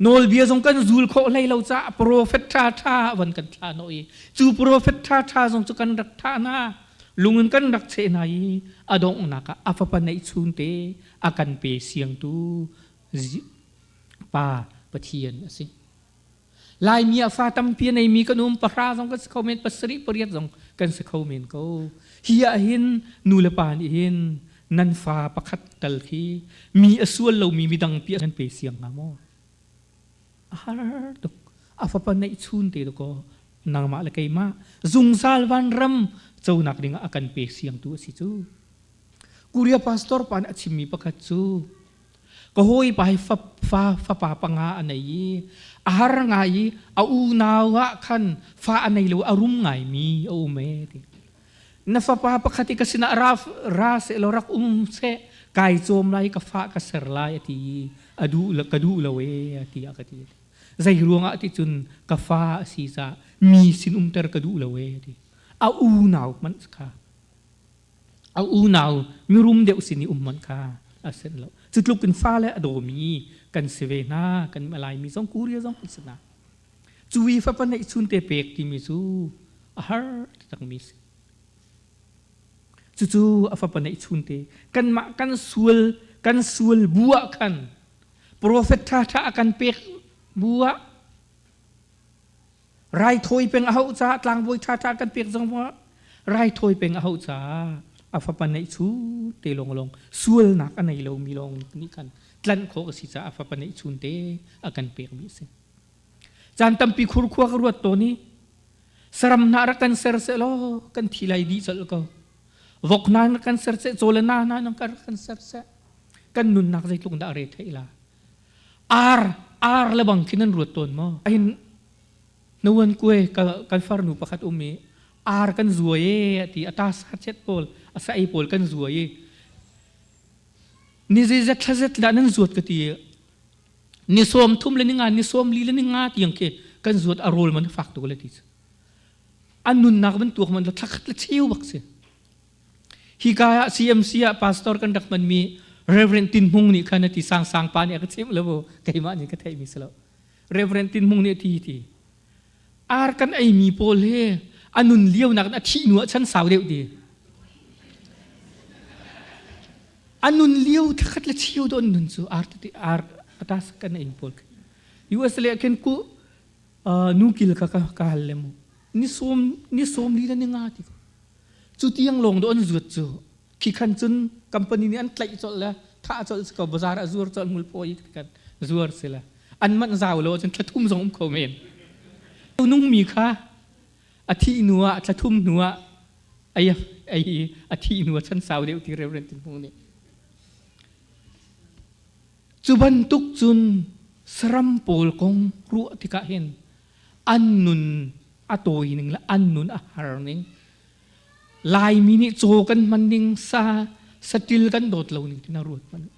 Nawlbia zong kan zul khawh hlei lo caah profet ṭhaṭha van kan thlah hnawh i cu profet ṭhaṭha zong cu kan rak thah hna. Lung in kan rak cheh hna i a donghnak ah a fapa neihchun te a kan pe siangtu Pa Pathian a si. Laimi ah fa tampi a neimi kan um pahra zong kan si kho men pasarih pariat zong kan si kho men ko. Hi ah hin nu le pa nih hin nan fa pakhat tal khi mi a sual lomi midang pi nan pe siang hnga maw? A har tuk. A fapa neih chun te kaw nangmah le keimah zungzal vanram conak dingah a kan pek siangtu a si cu. Korea pastor pa nih a chimmi pakhat cu Ka hawipa hi fa, fa, fapa panga a nei i a har ngai i a unau ah khan fa a nei lo a rum ngaimi a um e ti. Na fapa pakhat i ka sinah ra, ra seh law rak um seh kai cawm lai ka fa ka ser lai a ti i a duh ka duh lo e a ti a ka ti. Zei ruangah ti cun ka fa a si caah mi sin umter ka duh lo e a ti. A unau hmanh kha a unau mirum deuh sin i um man kha a sen lo cu tluk in fale a dawmi kan si ve hna kan Laimi zong Korea zong kan si hna cu i fapa neih chun te pek timi cu a har takmi si cucu a fapa neih chun te kanmah kan sual kan sual bu ah khan profet tha tha a kan pek bu ah Raithawi peng a hauh caah tlangbawi ṭhaṭha kan pek zong raithawi peng a hauh caah a fapa neih chun te lawnglawng sualnak a nei lomi lawng nih khan tlanh khawh a si caah a fapa neih chun te a kan pekmi a si. Caan tampi khurkhua ka ruat tawn i saram hna rak kan ser seh law kan thi lai dih colh ko. Vok hna rak kan ser seh, caw le na hna rak kan ser seh. Kan nunnak zeitluk dah a re theih la. Ar ar le bang khi nan ruat tawn maw? Hin Nuan kue kan farnu pakhat um i ar kan zuai e ti ata sa chet pawl a sa ei pawl kan zuai i ni zeizat thla zet dah nan zuat ka ti ni sawm thum le ni nga ni sawm li le ni nga tiang khi kan zuat a rawl man fak tuk le ti an nunnak ban tuak man thla khat le cheu bak si Hi ka ah CMC ah pastor kan rak hmanmi Reverend Tin Hmung nih khan a ti sang sang pa nih a ka chimh lo keimah nih ka theihmi si lo. Reverend Tin Hmung nih a ti ti ar kan eimi pawl hi a nun lio nak in a thih hnu ah chan sau deuh ti. A nun lio thakhat le chio don nun cu ar ti ar atas kan ei pawl. US le khin ku nu kil ka ka hal le mu ni sawm ni sawm li le ni nga ti ko. Cu tiang lawng dawh an zuat cu khi khan cun company nih an tlaih colh le thah colh si ko bazaar ah zuar colh hmul phaw i kan zuar si le an manh zau lo ahcun thla thum zong um kho men. Nungmi kha a thih hnu ah thla thum hnu ah ei ei a thih hnu ah chan sau deuh ti Reverend Tin Hmung nih. Cu bantuk cun saram pawl kong ruah tikah hin an nun a tawi ning le an nun a har ning Laimi nih caw kan hman ning sa satil kan dawt lo ning tina ruat hmanh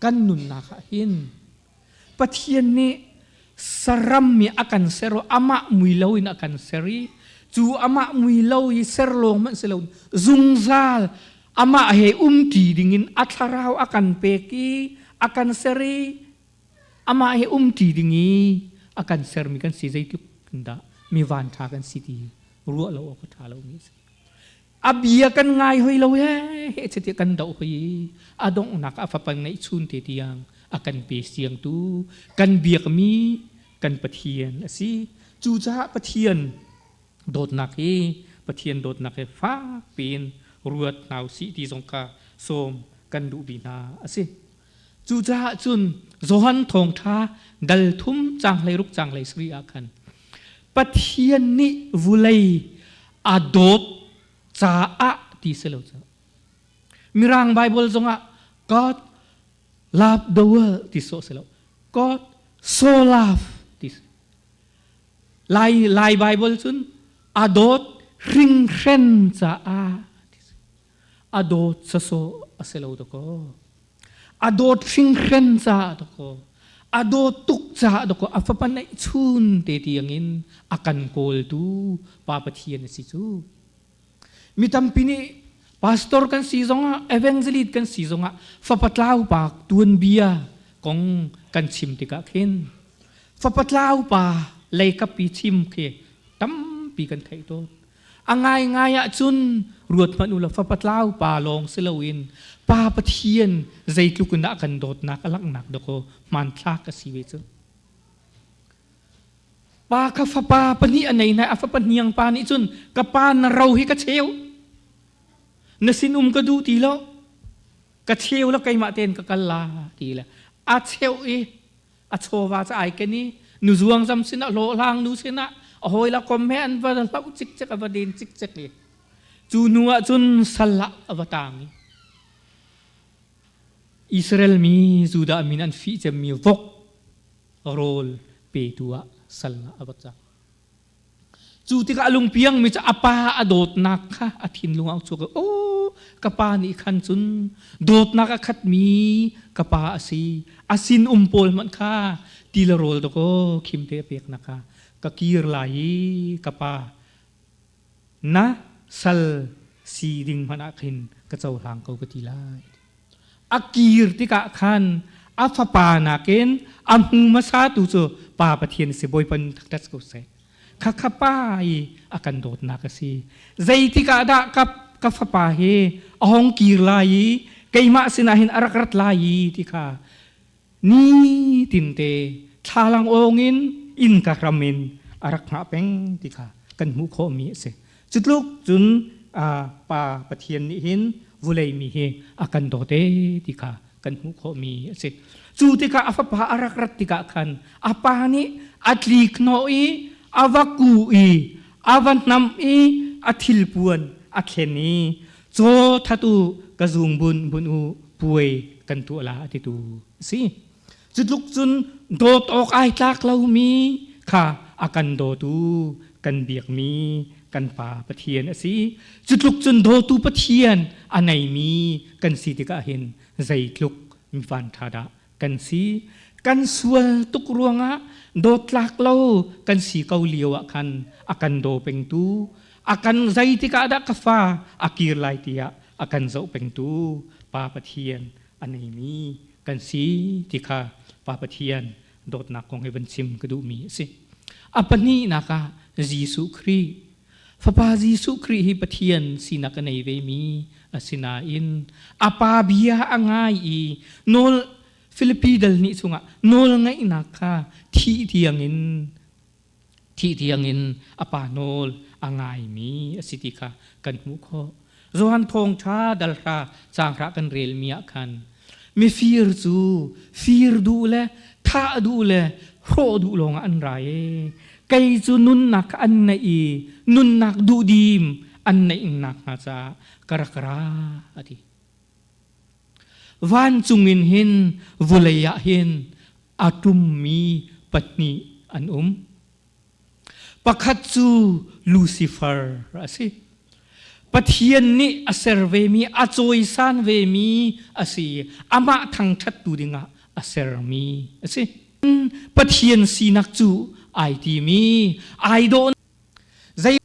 kan nunnak ah hin Pathian nih saram mi a kan ser amah mui lo in a kan ser i cu amah mui lo i ser lawng hmanh si lo zungzal amah he umṭi dingin a thlarau a kan pek i a kan ser i amah he umṭi ding i a kan sermi kan si zeitluk dah mi vanṭha kan si ti ruah lo awk a ṭha lomi a si. A bia kan ngai hoi lo he he chiti kan doh hoi i a donghnak a fapa ngeihchun te tiang a kan pe siangtu kan biakmi kan Pathian a si. Cucaah Pathian dawtnak hi Pathian dawtnak hi fak piin ruat hna usih ti zong kha sawm kan duh bi hna a si. Cucaah cun Johan thawngṭha dal thum caang 16 caang 17 ah khan Pathian nih vulei a dawt caah ti si lo cu. Mirang Bible zongah God love the world ti sawh si lo. God so love ti si. Lai, Lai Bible cun a dawt hringhren caah ti si. A dawt sawsawh a si lo dakaw. A dawt hringhren caah dakaw. A dawt tuk caah dakaw a fapa neihchun te tiangin a kan kawltu Pa Pathian a si cu. Mi tampi nih pastor kan si zongah evangelist kan si zongah fapa tlau pa tuanbia kong kan chim tikah khin fapa tlau pa leikapi chim khi tampi kan theih tawn. A ngaingai ahcun ruat hmanh u law fapa tlau pa lawng si loin Pa Pathian zeitluk in dah kan dawtnak a langhnak dakaw hmanthlak a si ve cu. Pa kha fapa pahnih a nei hna a fapa hniang pa nih cun ka pa na ro hi ka cheu na sin um ka duh ti lo ka cheu la keimah tein ka kal la ti le a cheu i a chawva ca ai ken i nu zuang zam sinah hlawhhlang nu sinah a hawi la kom he an va hloh cikcek a va den cikcek i cu hnu ah cun sal ah a va tang i Israel mi Judah min an fih cemmi vok rawl petu ah sal ah a va cang. Cu tikah a lungpiangmi cu a pa a dawtnak kha a thinlung ah a chuak i, "Aw, ka pa nih khan cun dawtnak a khatmi ka pa a si. A sinum pawl hmanh kha ti le rawl dakaw khimte a peknak kha ka kir lai i ka pa na sal si ding hmanh ah khin ka cohlang ko ka ti lai." A kir tikah khan a fapa nakin a hmu hmasatu cu Pa Pathian a si. Bawipa nun thangṭhat ko seh. Khakha pa i a kan dawtnak a si. Zeitik ah dah ka, ka fapa hi a hong kir lai i keimah sinah hin a rak rat lai i ti kha nitin te thlalang awng in innka hram in a rak hngah peng ti kha kan hmuh khawhmi a si. Cutluk cun Pa Pathian nih hin vulei mi hi a kan dawt ee ti kha kan hmuh khawhmi a si. Cu tikah a fapa a rak rat tikah khan a pa nih a tlik hnawh i a va ku i a va hnamh i a thilpuan a thlen i caw that u ka zung bun bun u puai kan tuah la a titu a si. Cutluk cun dawt awk ai tlak lomi kha a kan dawtu kan biakmi kan Pa Pathian a si. Cutluk cun dawtu Pathian a neimi kan si tikah hin zeitluk mi vanṭha dah kan si. Kan sual tuk ruangah dawtlak lo kan si ko lio ah khan a kan daw pengtu, a kan zei tikah dah ka fa a kir lai tiah a kan zoh pengtu Pa Pathian a neimi kan si ti kha Pa Pathian dawtnak kong hi van chim ka duhmi a si. A pahnihnak ah Jesuh Khrih Fapa Jesuh Khrih hi Pathian sinak a nei vemi a si nain a pa bia a ngai i nawl Filipi dal nih chungah nawl ngaihnak kha thih tiangin thih tiangin a pa nawl a ngaimi a si ti kha kan hmuh khawh. Johan thawngṭha dalhra caanghra kan relmi ah khan mifir cu fir duh le thah duh le hrawh duh lawngah an ra i Kei cu nunnak an neih i nunnak duhdim an neihnak hnga caah ka rak ra, a ti. Vancung in hin vulei ah hin a ṭummi pahnih an um. Pakhat cu Lucifer a si. Pathian nih a ser vemi, a cawisan vemi a si. Amah thangṭhattu dingah a sermi a si. Pathian sinak cu ai timi, ai dawh. Zei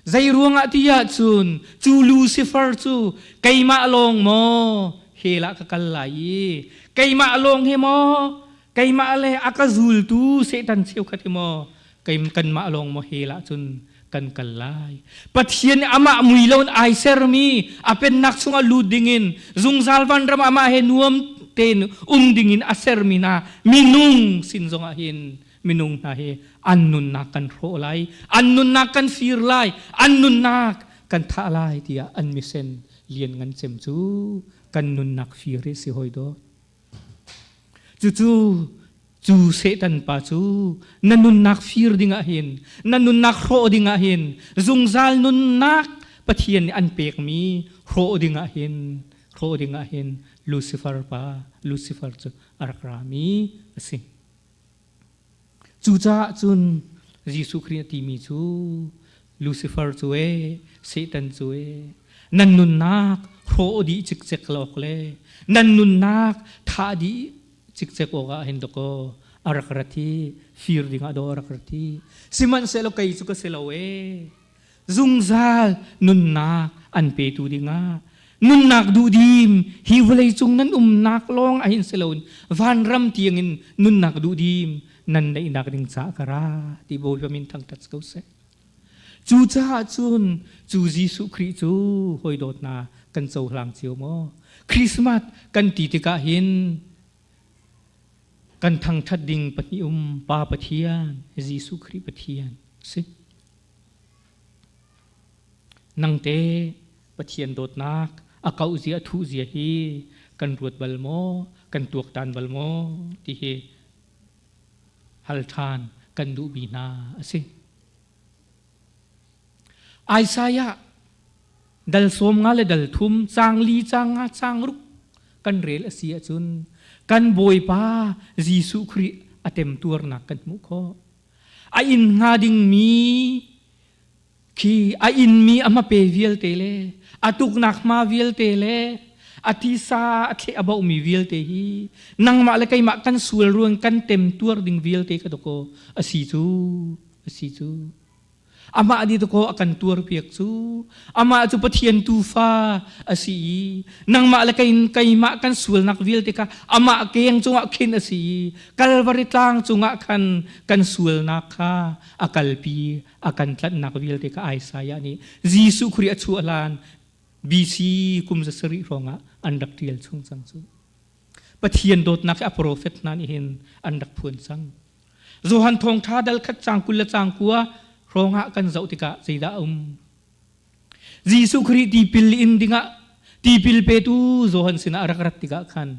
zei ruangah ti ahcun cu Lucifer cu keimah lawng maw hell ah ka kal lai i keimah lawng hi maw keimah le a ka zultu Satan cheukhat hi maw kanmah lawng maw hell ah cun kan kal lai. Pathian nih amah mui lo in ai sermi a pennak chungah lut dingin zungzal vanram amah he nuam tein um dingin a sermi hna minung sin zongah hin minung hna hi an nunnak kan hrawh lai, an nunnak kan fir lai, an nunnak kan thah lai tiah an misen lian ngan cem cu kan nunnak fir hi si hoi dawt. Cucu cu Satan pa cu na nunnak fir dingah hin, na nunnak hrawh dingah hin, zungzal nunnak Pathian nih an pekmi hrawh dingah hin, hrawh dingah hin Lucifer pa, Lucifer cu a rak rami a si. Cucaah cun Jesuh Khrih a timi cu Lucifer cu ee, Satan cu ee, nan nunnak hrawh dih cikcek lawk le nan nunnak thah dih cikcek awkah hin dakaw a rak rat i fir dingah daw a rak rat i sihmanhsehlaw kei cu ka si lo ee zungzal nunnak an petu dingah nunnak duhdim hi vawlei cung nan umnak lawng ahin si loin vanram tiangin nunnak duhdim nan neihnak ding caah ka ra ti Bawipa min thangṭhat ko seh. Cucaah cun cu Jesuh Khrih cu hawi dawtna kan cohlang cio maw? Christmas kan ti tikah hin kan thangṭhat ding pahnih um Pa Pathian, Jesuh Khrih Pathian si. Nangte Pathian dawtnak a kauh zia a thuh zia hi kan ruat bal maw? Kan tuaktan bal maw? Ti hi hal ṭhan kan duhmi hna a si. Isaiah dal sawm nga le dal thum caang li caang nga caang ruk kan rel a si ahcun kan Bawipa Jesuh Khrih a temtuarnak kan hmuh khawh. A inn hnga dingmi khi a inmi a hmape vialte le a tuknak hma vialte le a tisa a thleh a bohmi vialte hi nangmah le keimah kan sual ruang kan temtuar ding vialte ka dakaw a si cu a si cu Amah nih dakaw a kan tuarpiak cu. Amah cu Pathian tuufa a si i nangmah le keimah kan sualnak vialte kha amah keng cungah khin a si i Kalvari tlang cungah khan kan sualnak kha a kalpi a kan tlanhnak vialte kha Isaiah nih Jesuh Khrih a chuah hlan BC kum zasarih hrawngah an rak ṭial chung cang cu. Pathian dawtnak hi a profet hna nih hin an rak phuan cang. Johan thawngṭha dal khat cang 20 le cang 9 hrawngah kan zoh tikah zeidah a um? Jesuh Khrih tipil in dingah tipil petu Johan sinah a rak rat tikah khan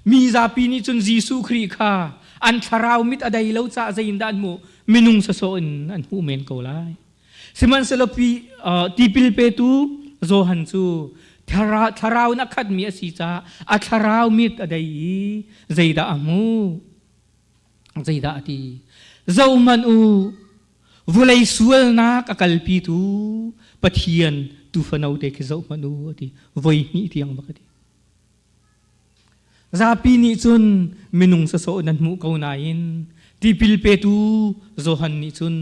mi zapi nih cun Jesuh Khrih kha an thlarau mit a dei lo caah zeiindah an hmuh? Minung sawsawh in an hmuh men ko lai. Sihmanhsehlaw tipil petu Johan cu thlarau in a khatmi a si caah a thlarau mit a dei i zeidah a hmuh? Zeidah a ti? Zohhmanh u, vulei sualnak a kalpitu Pathian tuufano te khi zohhmanh u, a ti. Voi hnih tiang bak a ti. Zapi nih cun minung sawsawh nan hmuh ko nain tipil petu Johan nih cun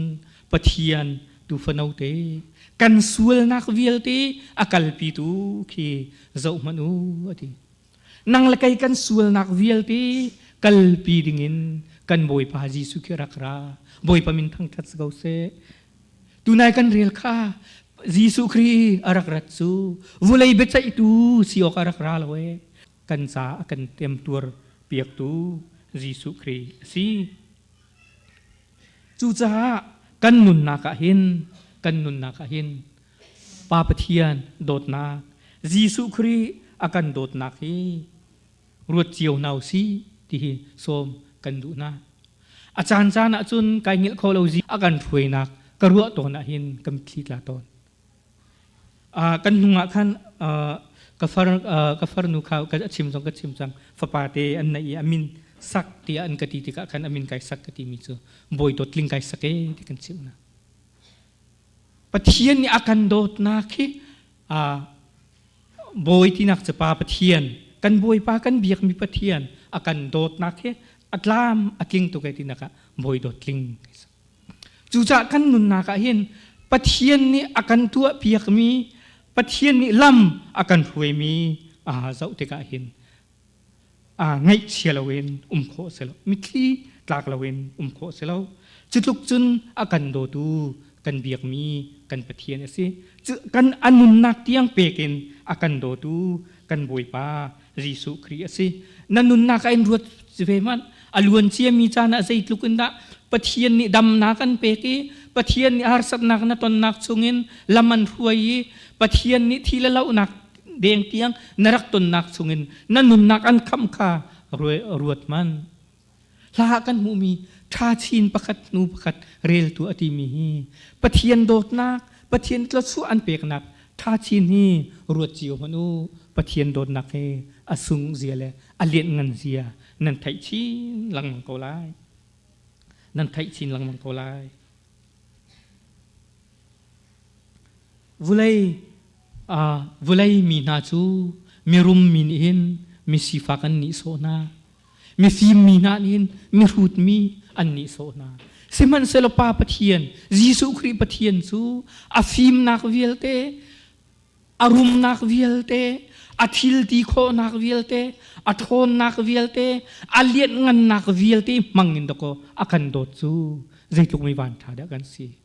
Pathian tuufano te kan sualnak vialte a kalpitu khi zohhmanh u, a ti. Nang le kei kan sualnak vialte kalpi dingin kan Bawipa Jesuh khi rak ra. Bawipa min thangṭhat si ko seh. Tunai kan rel kha Jesuh Khrih a rak rat cu vulei biaceihtu si awk a rak ra lo ee. Kan ca a kan temtuar piaktu Jesuh Khrih a si. Cucaah kan nunnak ah hin kan nunnak ah hin Pa Pathian dawtnak, Jesuh Khrih a kan dawtnak hi ruat cio hna usih ti hi sawm kan duh hna. A caan caan ah cun kai ngilh kho lo zi a kan hruainak ka ruah tawn ah hin kan thli tla tawn. Kan hnung ah khan ka far ka farnu kha ka chim zong ka chim cang fapa te an nei i a min sak tiah an ka ti tikah khan a min kai sak ka timi cu bawi dawt tling kai sak e ti kan chimh na. Pathian nih a kan dawtnak hi bawi tinak cu Pa Pathian kan Bawipa kan biakmi Pathian a kan dawtnak hi a tlam a tling tuk e tinak ah bawi dawt tling. Cucaah kan nunnak ah hin Pathian nih a kan tuah piakmi Pathian nih lam a kan hruaimi zoh tikah hin ngaihchia loin um khawh si lo mitthli tlak loin um khawh si lo. Cutluk cun a kan dawtu kan biakmi kan Pathian a si. Kan a nunnak tiang pek in a kan dawtu kan Bawipa Jesuh Khrih a si. Na nunnak ah in ruat ve hmanh. A luan ciami caan ah zeitluk in dah Pathian nih damnak an pek i Pathian nih harsatnak na tonnak chungin lam an hruai i Pathian nih thi le lohnak deng tiang na rak tonnak chungin na nunnak an khamh kha ruat man. Hla kan hmuhmi ṭha chin pakhat hnu pakhat reltu a timi hi Pathian dawtnak, Pathian thluachuah an peknak ṭha chin hi ruat cio hmanh u. Pathian dawtnak hi a sung zia le a lianhngan zia nan theih chin lengmang ko lai. Nan theih chin lengmang ko lai. Vulei vulei mi hna cu mirum mi nih hin misifak an nihsawh hna. Mifim mi hna nih hin mihrut mi an nihsawh hna. Sihmanhsehlaw Pa Pathian, Jesuh Khrih Pathian cu a fimnak vialte, a rumnak vialte, a thil ti khawhnak vialte, a ṭhawnnak vialte, a lianhngannak vialte hmang in dakaw a kan dawt cu zeitluk mi vanṭha dah kan si.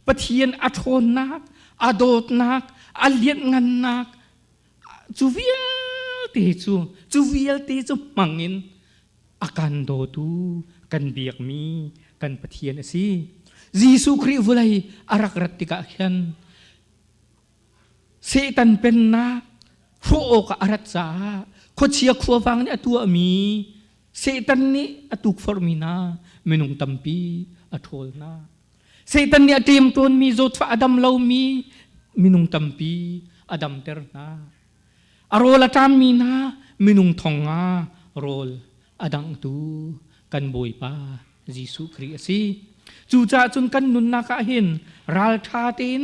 Pathian a ṭhawnnak, a dawtnak, a lianhngannak, cu vialte cu cu vialte cu hmang in a kan dawtu kan biakmi kan Pathian a si. Jesuh Khrih vawlei a rak rat tikah khan Satan pennak hrawh awkah a rat caah khuachia khuavang nih a tuahmi Satan nih a tukforhmi hna minung tampi a ṭhawl hna. Satan nih a ṭemṭawnmi zawtfah a dam lomi minung tampi a damter hna. A rawl a ṭammi hna minung thong nga rawl a danghtu kan Bawipa Jesuh Khrih a si. Cucaah cun kan nunnak ah hin ralṭha tein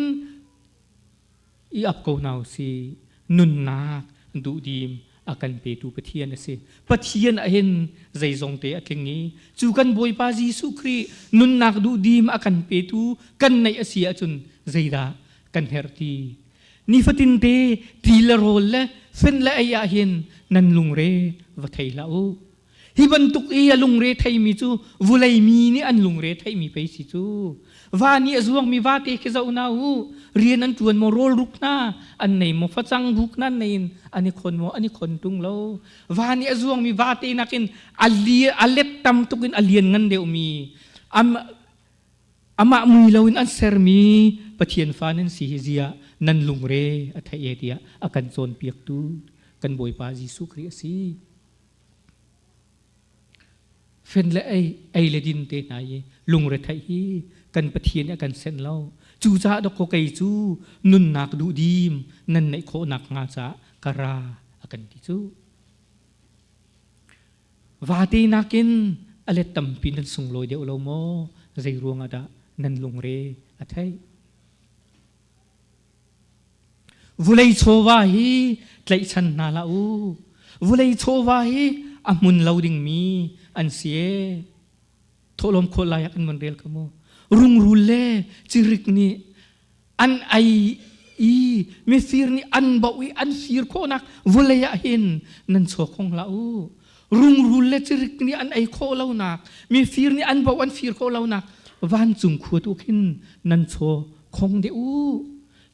i ap ko hna usih. Nunnak duhdim a kan petu Pathian a si. Pathian ah hin zeizong te a tling i cu kan Bawipa Jesuh Khrih nunnak duhdim a kan petu kan neih a si ahcun zeidah kan herh ti? Nifatin te ti le rawl le fen le ei ah hin nan lungre va thei hlah u. Hi bantuk i a lungre theimi cu vulei mi nih an lungre theimi pei si cu. Va nih a zuangmi vate khi zoh hna u. Rian an ṭuan maw, rawl ruk hna an nei maw, facang ruk hna an nei in an i khon maw, an i khon ṭung lo. Va nih a zuangmi vate nakin a li a let tam tuk in a lian ngan deuhmi am amah mui loin an sermi Pathian fa nan si hi ziah nan lungre a theih e tiah a kan cawnpiaktu kan Bawipa Jesuh Khrih a si. Fen le ei, ei le din te hna i lungretheih hi kan Pathian nih a kan senh lo. Cucaah dawkaw kei cu nunnak duhdim nan neih khawh nakhnga caah ka ra a kan ti cu. Vate nakin a let tampi nan sunglawi deuh lo maw? Zei ruangah dah nan lungre a theih? Vulei chawva hi tlaihchan hna hlah u. Vulei chawva hi a hmun lo dingmi an si ee. Thawhlawm khawl lai ah kan von rel kha mu. Rungrul le cirik nih an ei i mifir nih an boh i an fir khawhnak vulei ah hin nan chaw khong hlah u. Rungrul le cirik nih an ei khawh lonak, mifir nih an boh an fir khawh lonak vancung khua tu khin nan chaw khong deh u.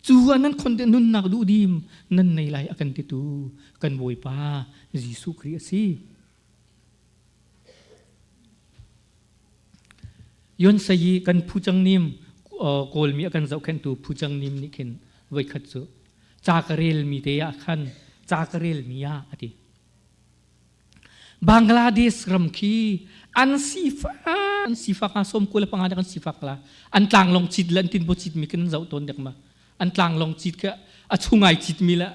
Cu ah nan khon te nunnak duhdim nan nei lai a kan titu kan Bawipa Jesuh Khrih a si. Yon sayi kan phu chang nim kawlmi a kan zohkhenhtu phu chang nim nih khin voikhat cu ca ka relmi te ah khan ca ka relmi ah a ti. Bangladesh ram khi an sifak. An sifak nga 25 dak an sifak la. An tlanglawng cit le an tinbaw cit mi kan zoh tawn dek ma. An tlanglawng cit kha a chungai cit mi le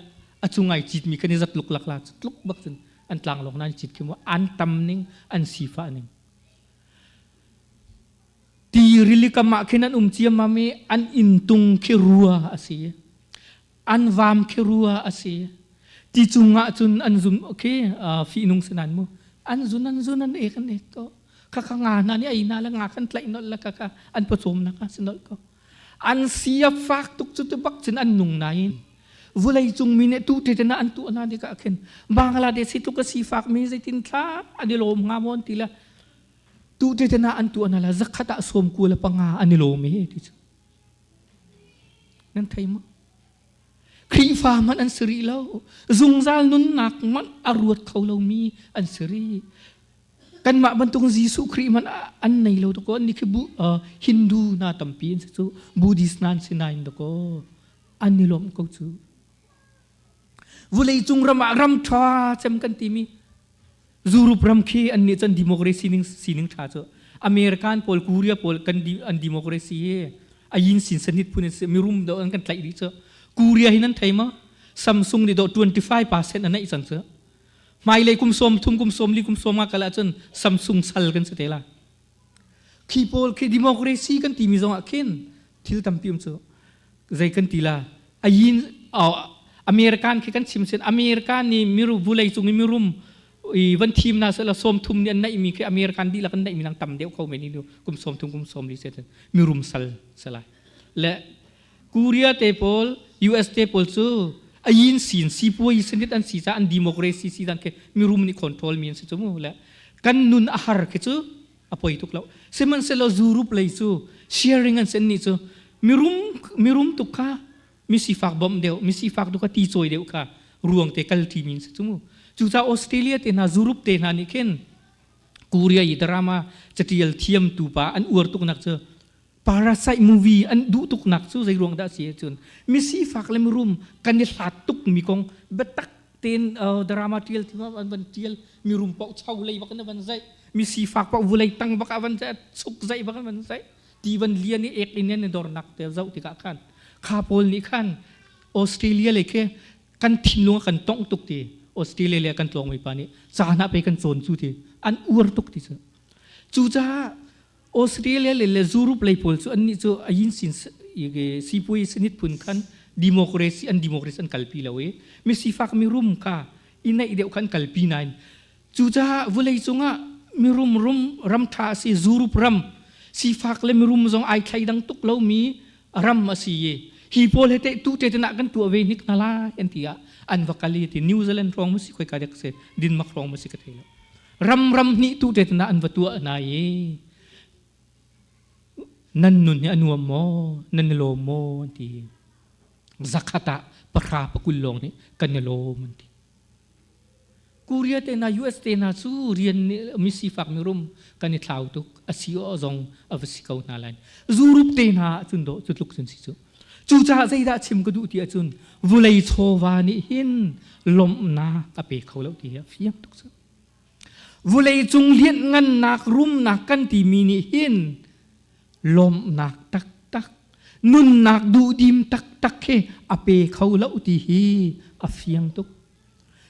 a chungai cit mi kan i zat luk lak la tluk bak cun an tlanglawng nan cit khi mu an tam ning an sifah ning. Ti rili kam ah khin an um ciammam i an inntung khi rua a si. An vam khi rua a si. Ti cungah cun an zum khi fihnung si nan mu. An zun an zun an ek an ek ko. Khakha nga hna nih ei hna le nga khan tlaih nolh le khakha an pawcawmnak ah si nolh ko. An si a fak tuk cu tu bak cun an nung nain vulei cung mi nih tu te na an tuah hna tikah khin Bangladesh hi tluk a sifak mi zeitin thla an i lawm hnga maw an ti le Tu te te na an tuah na la zakhat ah 95 an i lawm i ti cu. Nan thei maw? Khrihfa hmanh an si rih lo. Zungzal nunnak hmanh a ruat kho lomi an si rih. Kanmah bantuk Jesuh Khrih hmanh an nei lo dakaw. An nih khi Hindu hna tampi an si cu. Buddhist hna an si nain dakaw. An i lawm ko cu. Vuleicung ram ah ram ṭha cem kan timi Europe ram khi an nih cun democracy ning sining ṭha cu American pawl Korea pawl kan an democracy hi ayin sin sanit phun in mirum do an kan tlaih dih cu Korea hi nan thei ma Samsung nih do 25% a neih cang cu hmailei kum sawm thum kum sawm li kum sawm nga kal ahcun Samsung sal kan si te la khi pawl khi democracy kan timi zong ah khin thil tampi um cu zei kan ti la ayin American khi kan chim sin American nih miru vulei cung i mirum i van thim na sela sawm thum nih an neih mi khi American dihlak an neih mi nang tam deuh kho men ni kum sawm thum kum sawm li se mirum sal salai le Korea te pawl US te pawl cu ayin sin sipuai sinit an si ca an democracy si dan ke mirum nih control mi an si chu mu le kan nun a har khi cu a poi tuk lo sihmanhsehlaw Europe lei cu sharing an sen ni cu mirum mirum tuk kha mi sifak bawmh deuh mi sifak tu kha ti cawi deuh kha ruang te kal ṭi min si cu mu cucaah Australia te hna Europe te hna nih khin Korea i drama catial thiam tu pa an uar tuk nak cu Parasite movie an duh tuk nak cu zei ruang dah si cun mi sifak le mirum kan i hlat tuk mi kong biatak tein drama tial ti an van tial mirum paoh chau lei bak in van zaih mi sifak paoh vulei tang bak ah van zaih chuk zaih bak in van zaih ti van lian i ek in an i dornak te zoh tikah khan kha pawl nih khan Australia lei khi kan thinlung a kan tongh tuk ti Australia le kan tlawng mi pa nih ca hna pe kan cawn cu ti an uar tuk ti cu cucaah Australia le le Europe lei pawl cu annih cu ayin sin sipui sinit phun khan democracy an democracy an kalpi lo i mi sifak mirum kha i naih deuh khan kalpi nain cucaah vawlei cungah mirum rum ram tha a si Europe ram sifak le mirum zong ai thleidang tuk lomi ram a si i hi pawl he teh tu te tenah kan tuah ve hnik hna lai an ti ah an va kal i ti New Zealand hrawng ma si khoi ka dek si Denmark hrawng ma si ka thei lo ram ram hnih tu te na an va tuah hna i nan nun hi a nuam maw nan i lawm maw an ti zakhat ah pahra pakul lawng nih kan i lawm an ti Korea te hna US te hna cu rian nih mi sifak mirum kan i thlau tuk a si aw zong a va si ko hna lai Europe te hna ah cun dawh cu tluk cun si cu cucaah zeidah chim ka duh ti ahcun vulei chawva nih hin lawmhnak a pe kho lo ti hi a fiang tuk cu Vuleicung lianhngannak rumnak kan timi nih hin lawmhnak taktak, nunnak duhdim taktak hi a pe kho lo ti hi a fiang tuk.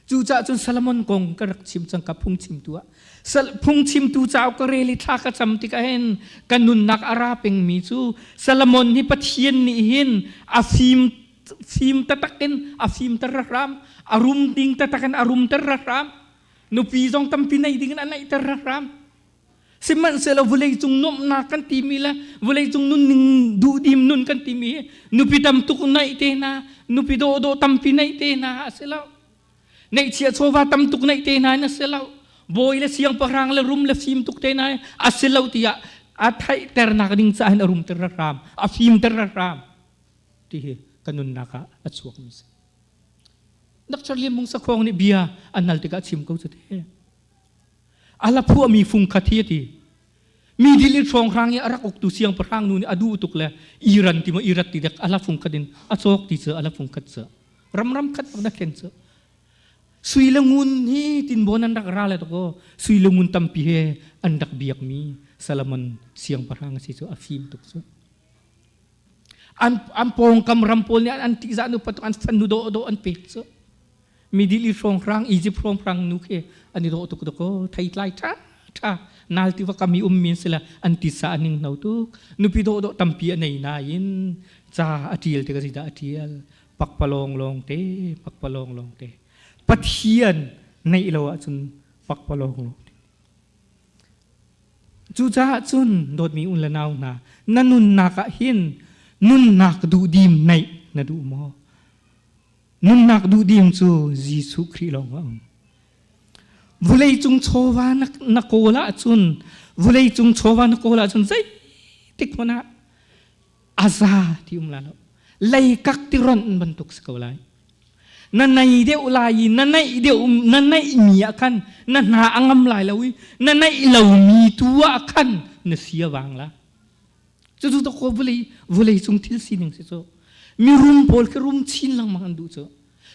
Cucaah cun Solomon kong ka rak chim cang ka phungchimtu ah. Phungchimtu cauk ka rel i thla ka cam tikah hin ka nunnak a ra pengmi cu Solomon hi Pathian nih hin a fim fim taktak in a fimter hram, a rum ding taktak in a rumter hram. Nupi zong tampi nei ding in a neihter hram. Sihmanhsehlaw vawleicung nuamhnak kan timi le vawleicung nunning duhdim nun kan timi hi nupi tam tuk neih te hna, nupi dawhdawh tampi neih te hna a si lo. Neihchiah chawva tam tuk neih te hna in a si lo. Bawi le siangpahrang le rum le fim tuk te hna a si lo tiah a theihternak ding caah hin a rumter hram, a fimter hram ti hi ka nunnak ah a chuakmi si. Dr. Lian Mung Sakhong nih bia an hal tikah chim ko cu te. A la phuahmi fung khat hi a ti. Mi dil i hrawnghrang i a rak uktu siangpahrang nu nih a duh tuk le Iran ti maw Irat ti dek a la fung khat in a cawk ti cu a la fung khat cu. Ram ram khat bak na thlen cu. Sui le ngun hi tinbawn an rak ra le to sui le ngun tampi he an rak biakmi. Solomon siangpahrang a si cu a fim tuk cu. An pawngkam ram pawl nih an tihzah nu patuk an fanu dawh dawh an pek cu. Middle East hrawnghrang, Egypt hrawnghrang nu khi an i dawh tuk dawk aw, theitlai ṭha ṭha nal tiva kam i ummi an si le an titsa a ning no tuk. Nupi dawh dawh tampi a nei nain ca a ṭial tikah zeidah a ṭial? Pakpalawng lawngte, pakpalawng lawngte. Pathian neih lo ahcun pakpalawng lawngte. Cucaah cun dawtmi un le nau hna, na nunnak ah hin nunnak duhdim neih na duh maw? Nunnak duhdim cu Jesuh Khrih lawng a um. Vawleicung chawva na kawl ahcun vawleicung chawva na kawl ahcun zeitik hmanh ah a za ti um la lo. Leikak ti ronh bantuk si ko lai. Na nei deuh lai i na naih deuh na naihmi ah khan na hna a ngam lai lo i na naih lomi tu ah khan na si a vang la. Cucu dawkaw vawlei vawleicung thil sining si cu. Mirum pawl khi rum chin lengmang an duh cu.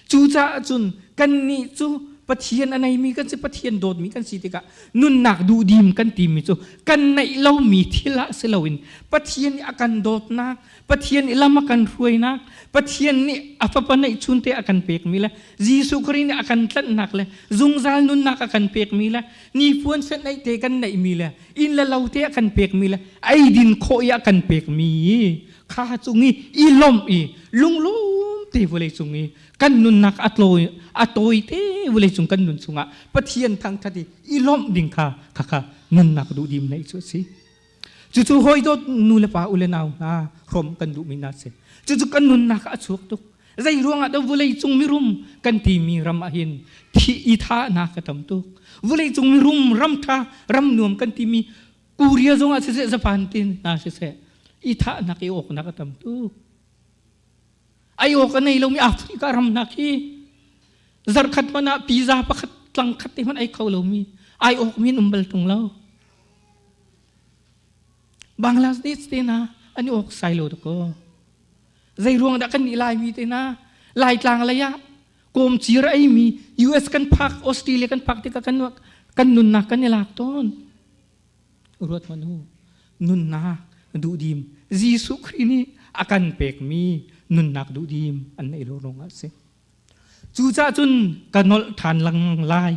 Cucaah cun kannih cu Pathian a neimi kan si, Pathian dawtmi kan si tikah nunnak duhdim kan timi cu kan neih lomi thil ah si loin Pathian nih a kan dawtnak, Pathian nih lam a kan hruainak, Pathian nih a fapa neihchun te a kan pekmi le Jesuh Khrih nih a kan tlanhnak le zungzal nunnak a kan pekmi le nifuan fenh te kan neihmi le inn le lo te a kan pekmi le eidin khawh i a kan pekmi kha cung i i lawmh i lunglawm te vawlei cung i kan nunnak a tlawi a tawi te vawlei cung kan nun chungah Pathian thangthat i i lawmh ding kha kha kha nunnak duhdim neih cu a si. Cucu hawi dawt nu le pa u le nau hna hrawm kan duhmi hna si. Cucu kan nunnak ah a chuak tuk. Zei ruangah dah vawlei cung mirum kan timi ram ah hin thi i thahnak a tam tuk. Vawlei cung mirum ram ṭha ram nuam kan timi Korea zong ah siseh Japan ti hna siseh i thahnak i awknak a tam tuk. Ai awk a nei lomi Africa ram hna khi zarkhat hmanh ah pizza pakhat tlang khat te hmanh ai kho lomi ai awk mi an um bal tung lo. Bangladesh te hna an i awk sai lo dakaw. Zei ruang dah kan nih Laimi te hna Laitlang lei ah kawmcir a eimi US kan phak Australia kan phak tikah kan kan nunnak kan i lak tawn. Ruat hmanh u nunnak duhdim Jesuh Khrih nih a kan pekmi nunnak duhdim an neih lo ruangah a si. Cucaah cun ka nolh ṭhan lengmang lai.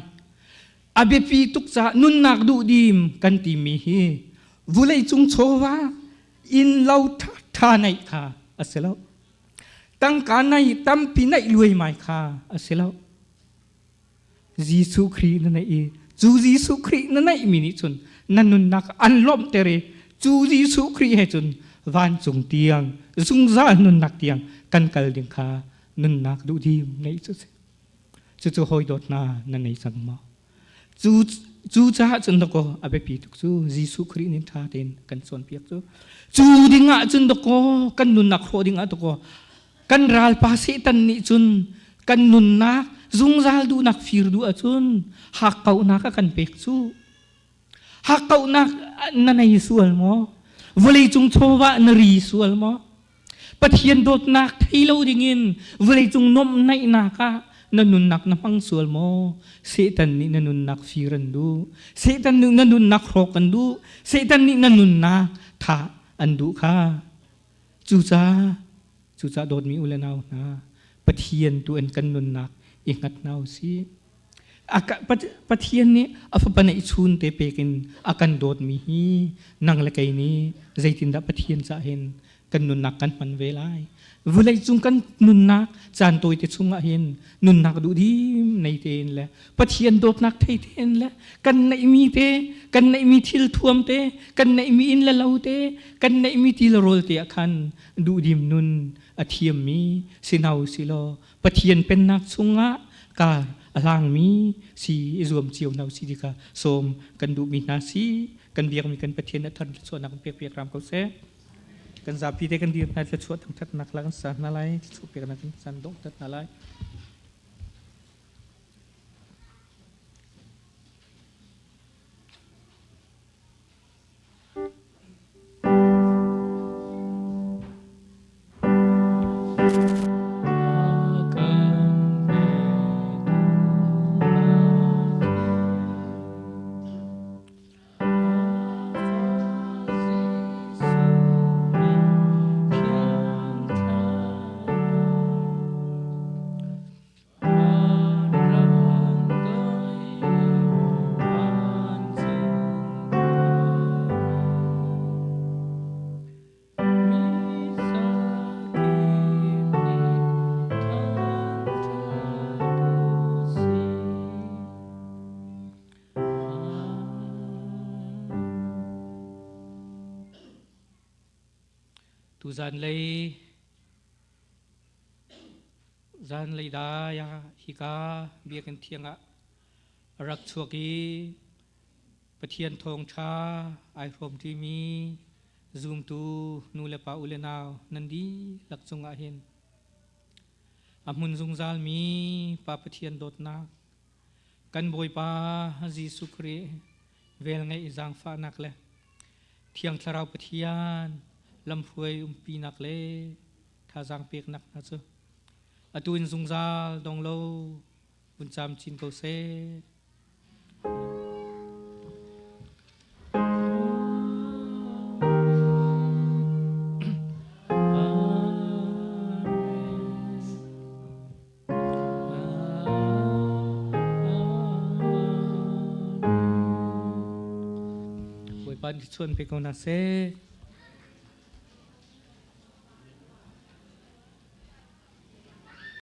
A biapi tuk caah nunnak duhdim kan timi hi vuleicung chawva inn lo ṭha neih kha a si lo. Tangka nei tampi neih luaimai kha a si lo. Jesuh Khrih na neih i cu Jesuh Khrih na neihmi nih cun na nunnak an lawmhter i cu Jesuh Khrih he cun vancung tiang zungzal nunnak tiang kan kal ding kha nunnak duhdim ngeih cu si. Cucu hawi dawt hna na nei cang maw? Cu cu caah cun dakaw a biapi tuk cu Jesuh Khrih nih ṭha tein kan cawnpiak cu. Cu ding ah cun dakaw kan nunnak hrawh ding ah dakaw kan ralpa Satan nih cun kan nunnak zungzal duhnak fir duh ahcun hakkauhnak a kan pek cu. Hakkauhnak na nei sual maw? Vawleicung chawva na ri sual maw? Pathian dawtnak thei lo dingin vawleicung nuamhnaihnak ah na nunnak na hmang sual maw? Satan nih na nunnak fir an duh. Satan nih na nunnak hrawk an duh. Satan nih na nunnak thah an duh kha. Cucaah cucaah dawtmi u le nau hna, Pathian tu in kan nunnak i hngat hna u sih. Pathian nih a fapa neihchun te pek in a kan dawtmi hi nang le kei nih zeitindah Pathian cah hin kan nunnak kan hman ve lai. Vawleicung kan nunnak caan tawite chungah hin nunnak duhdim nei tein le Pathian dawtnak thei tein le kan neihmi te, kan neihmi thil thuam te, kan neihmi inn le lo te, kan neihmi ti le rawl te ah khan duhdim nun a thiammi si hna u sih law Pathian pennak chungah kar a hlangmi si i zuam cio hna usih ti kha sawm kan duhmi hna si. Kan biakmi kan Pathian a thar thluachuahnak kan pek piak hram ko seh. Kan zapi te kan dir hna thluachuah thangthatnak la kan sa hna lai, thluachuah peknak kan san donghter hna lai. Tuzan lei zan lei dai ah hika biakinn thiang ah a rak chuak i Pathian thawngṭha ai hrawm ṭimi zumtu nu le pa u le nau nan dihlak cungah hin a hmun zungzalmi Pa Pathian dawtnak kan Bawipa Jesuh Khrih velngeih zaangfahnak le Thiang Thlarau Pathian lamhruai umpinak le thazaang peknak hna cu atu in zungzal dong lo vun caam chin ko seh. Bawipa nih chuan pe ko hna seh.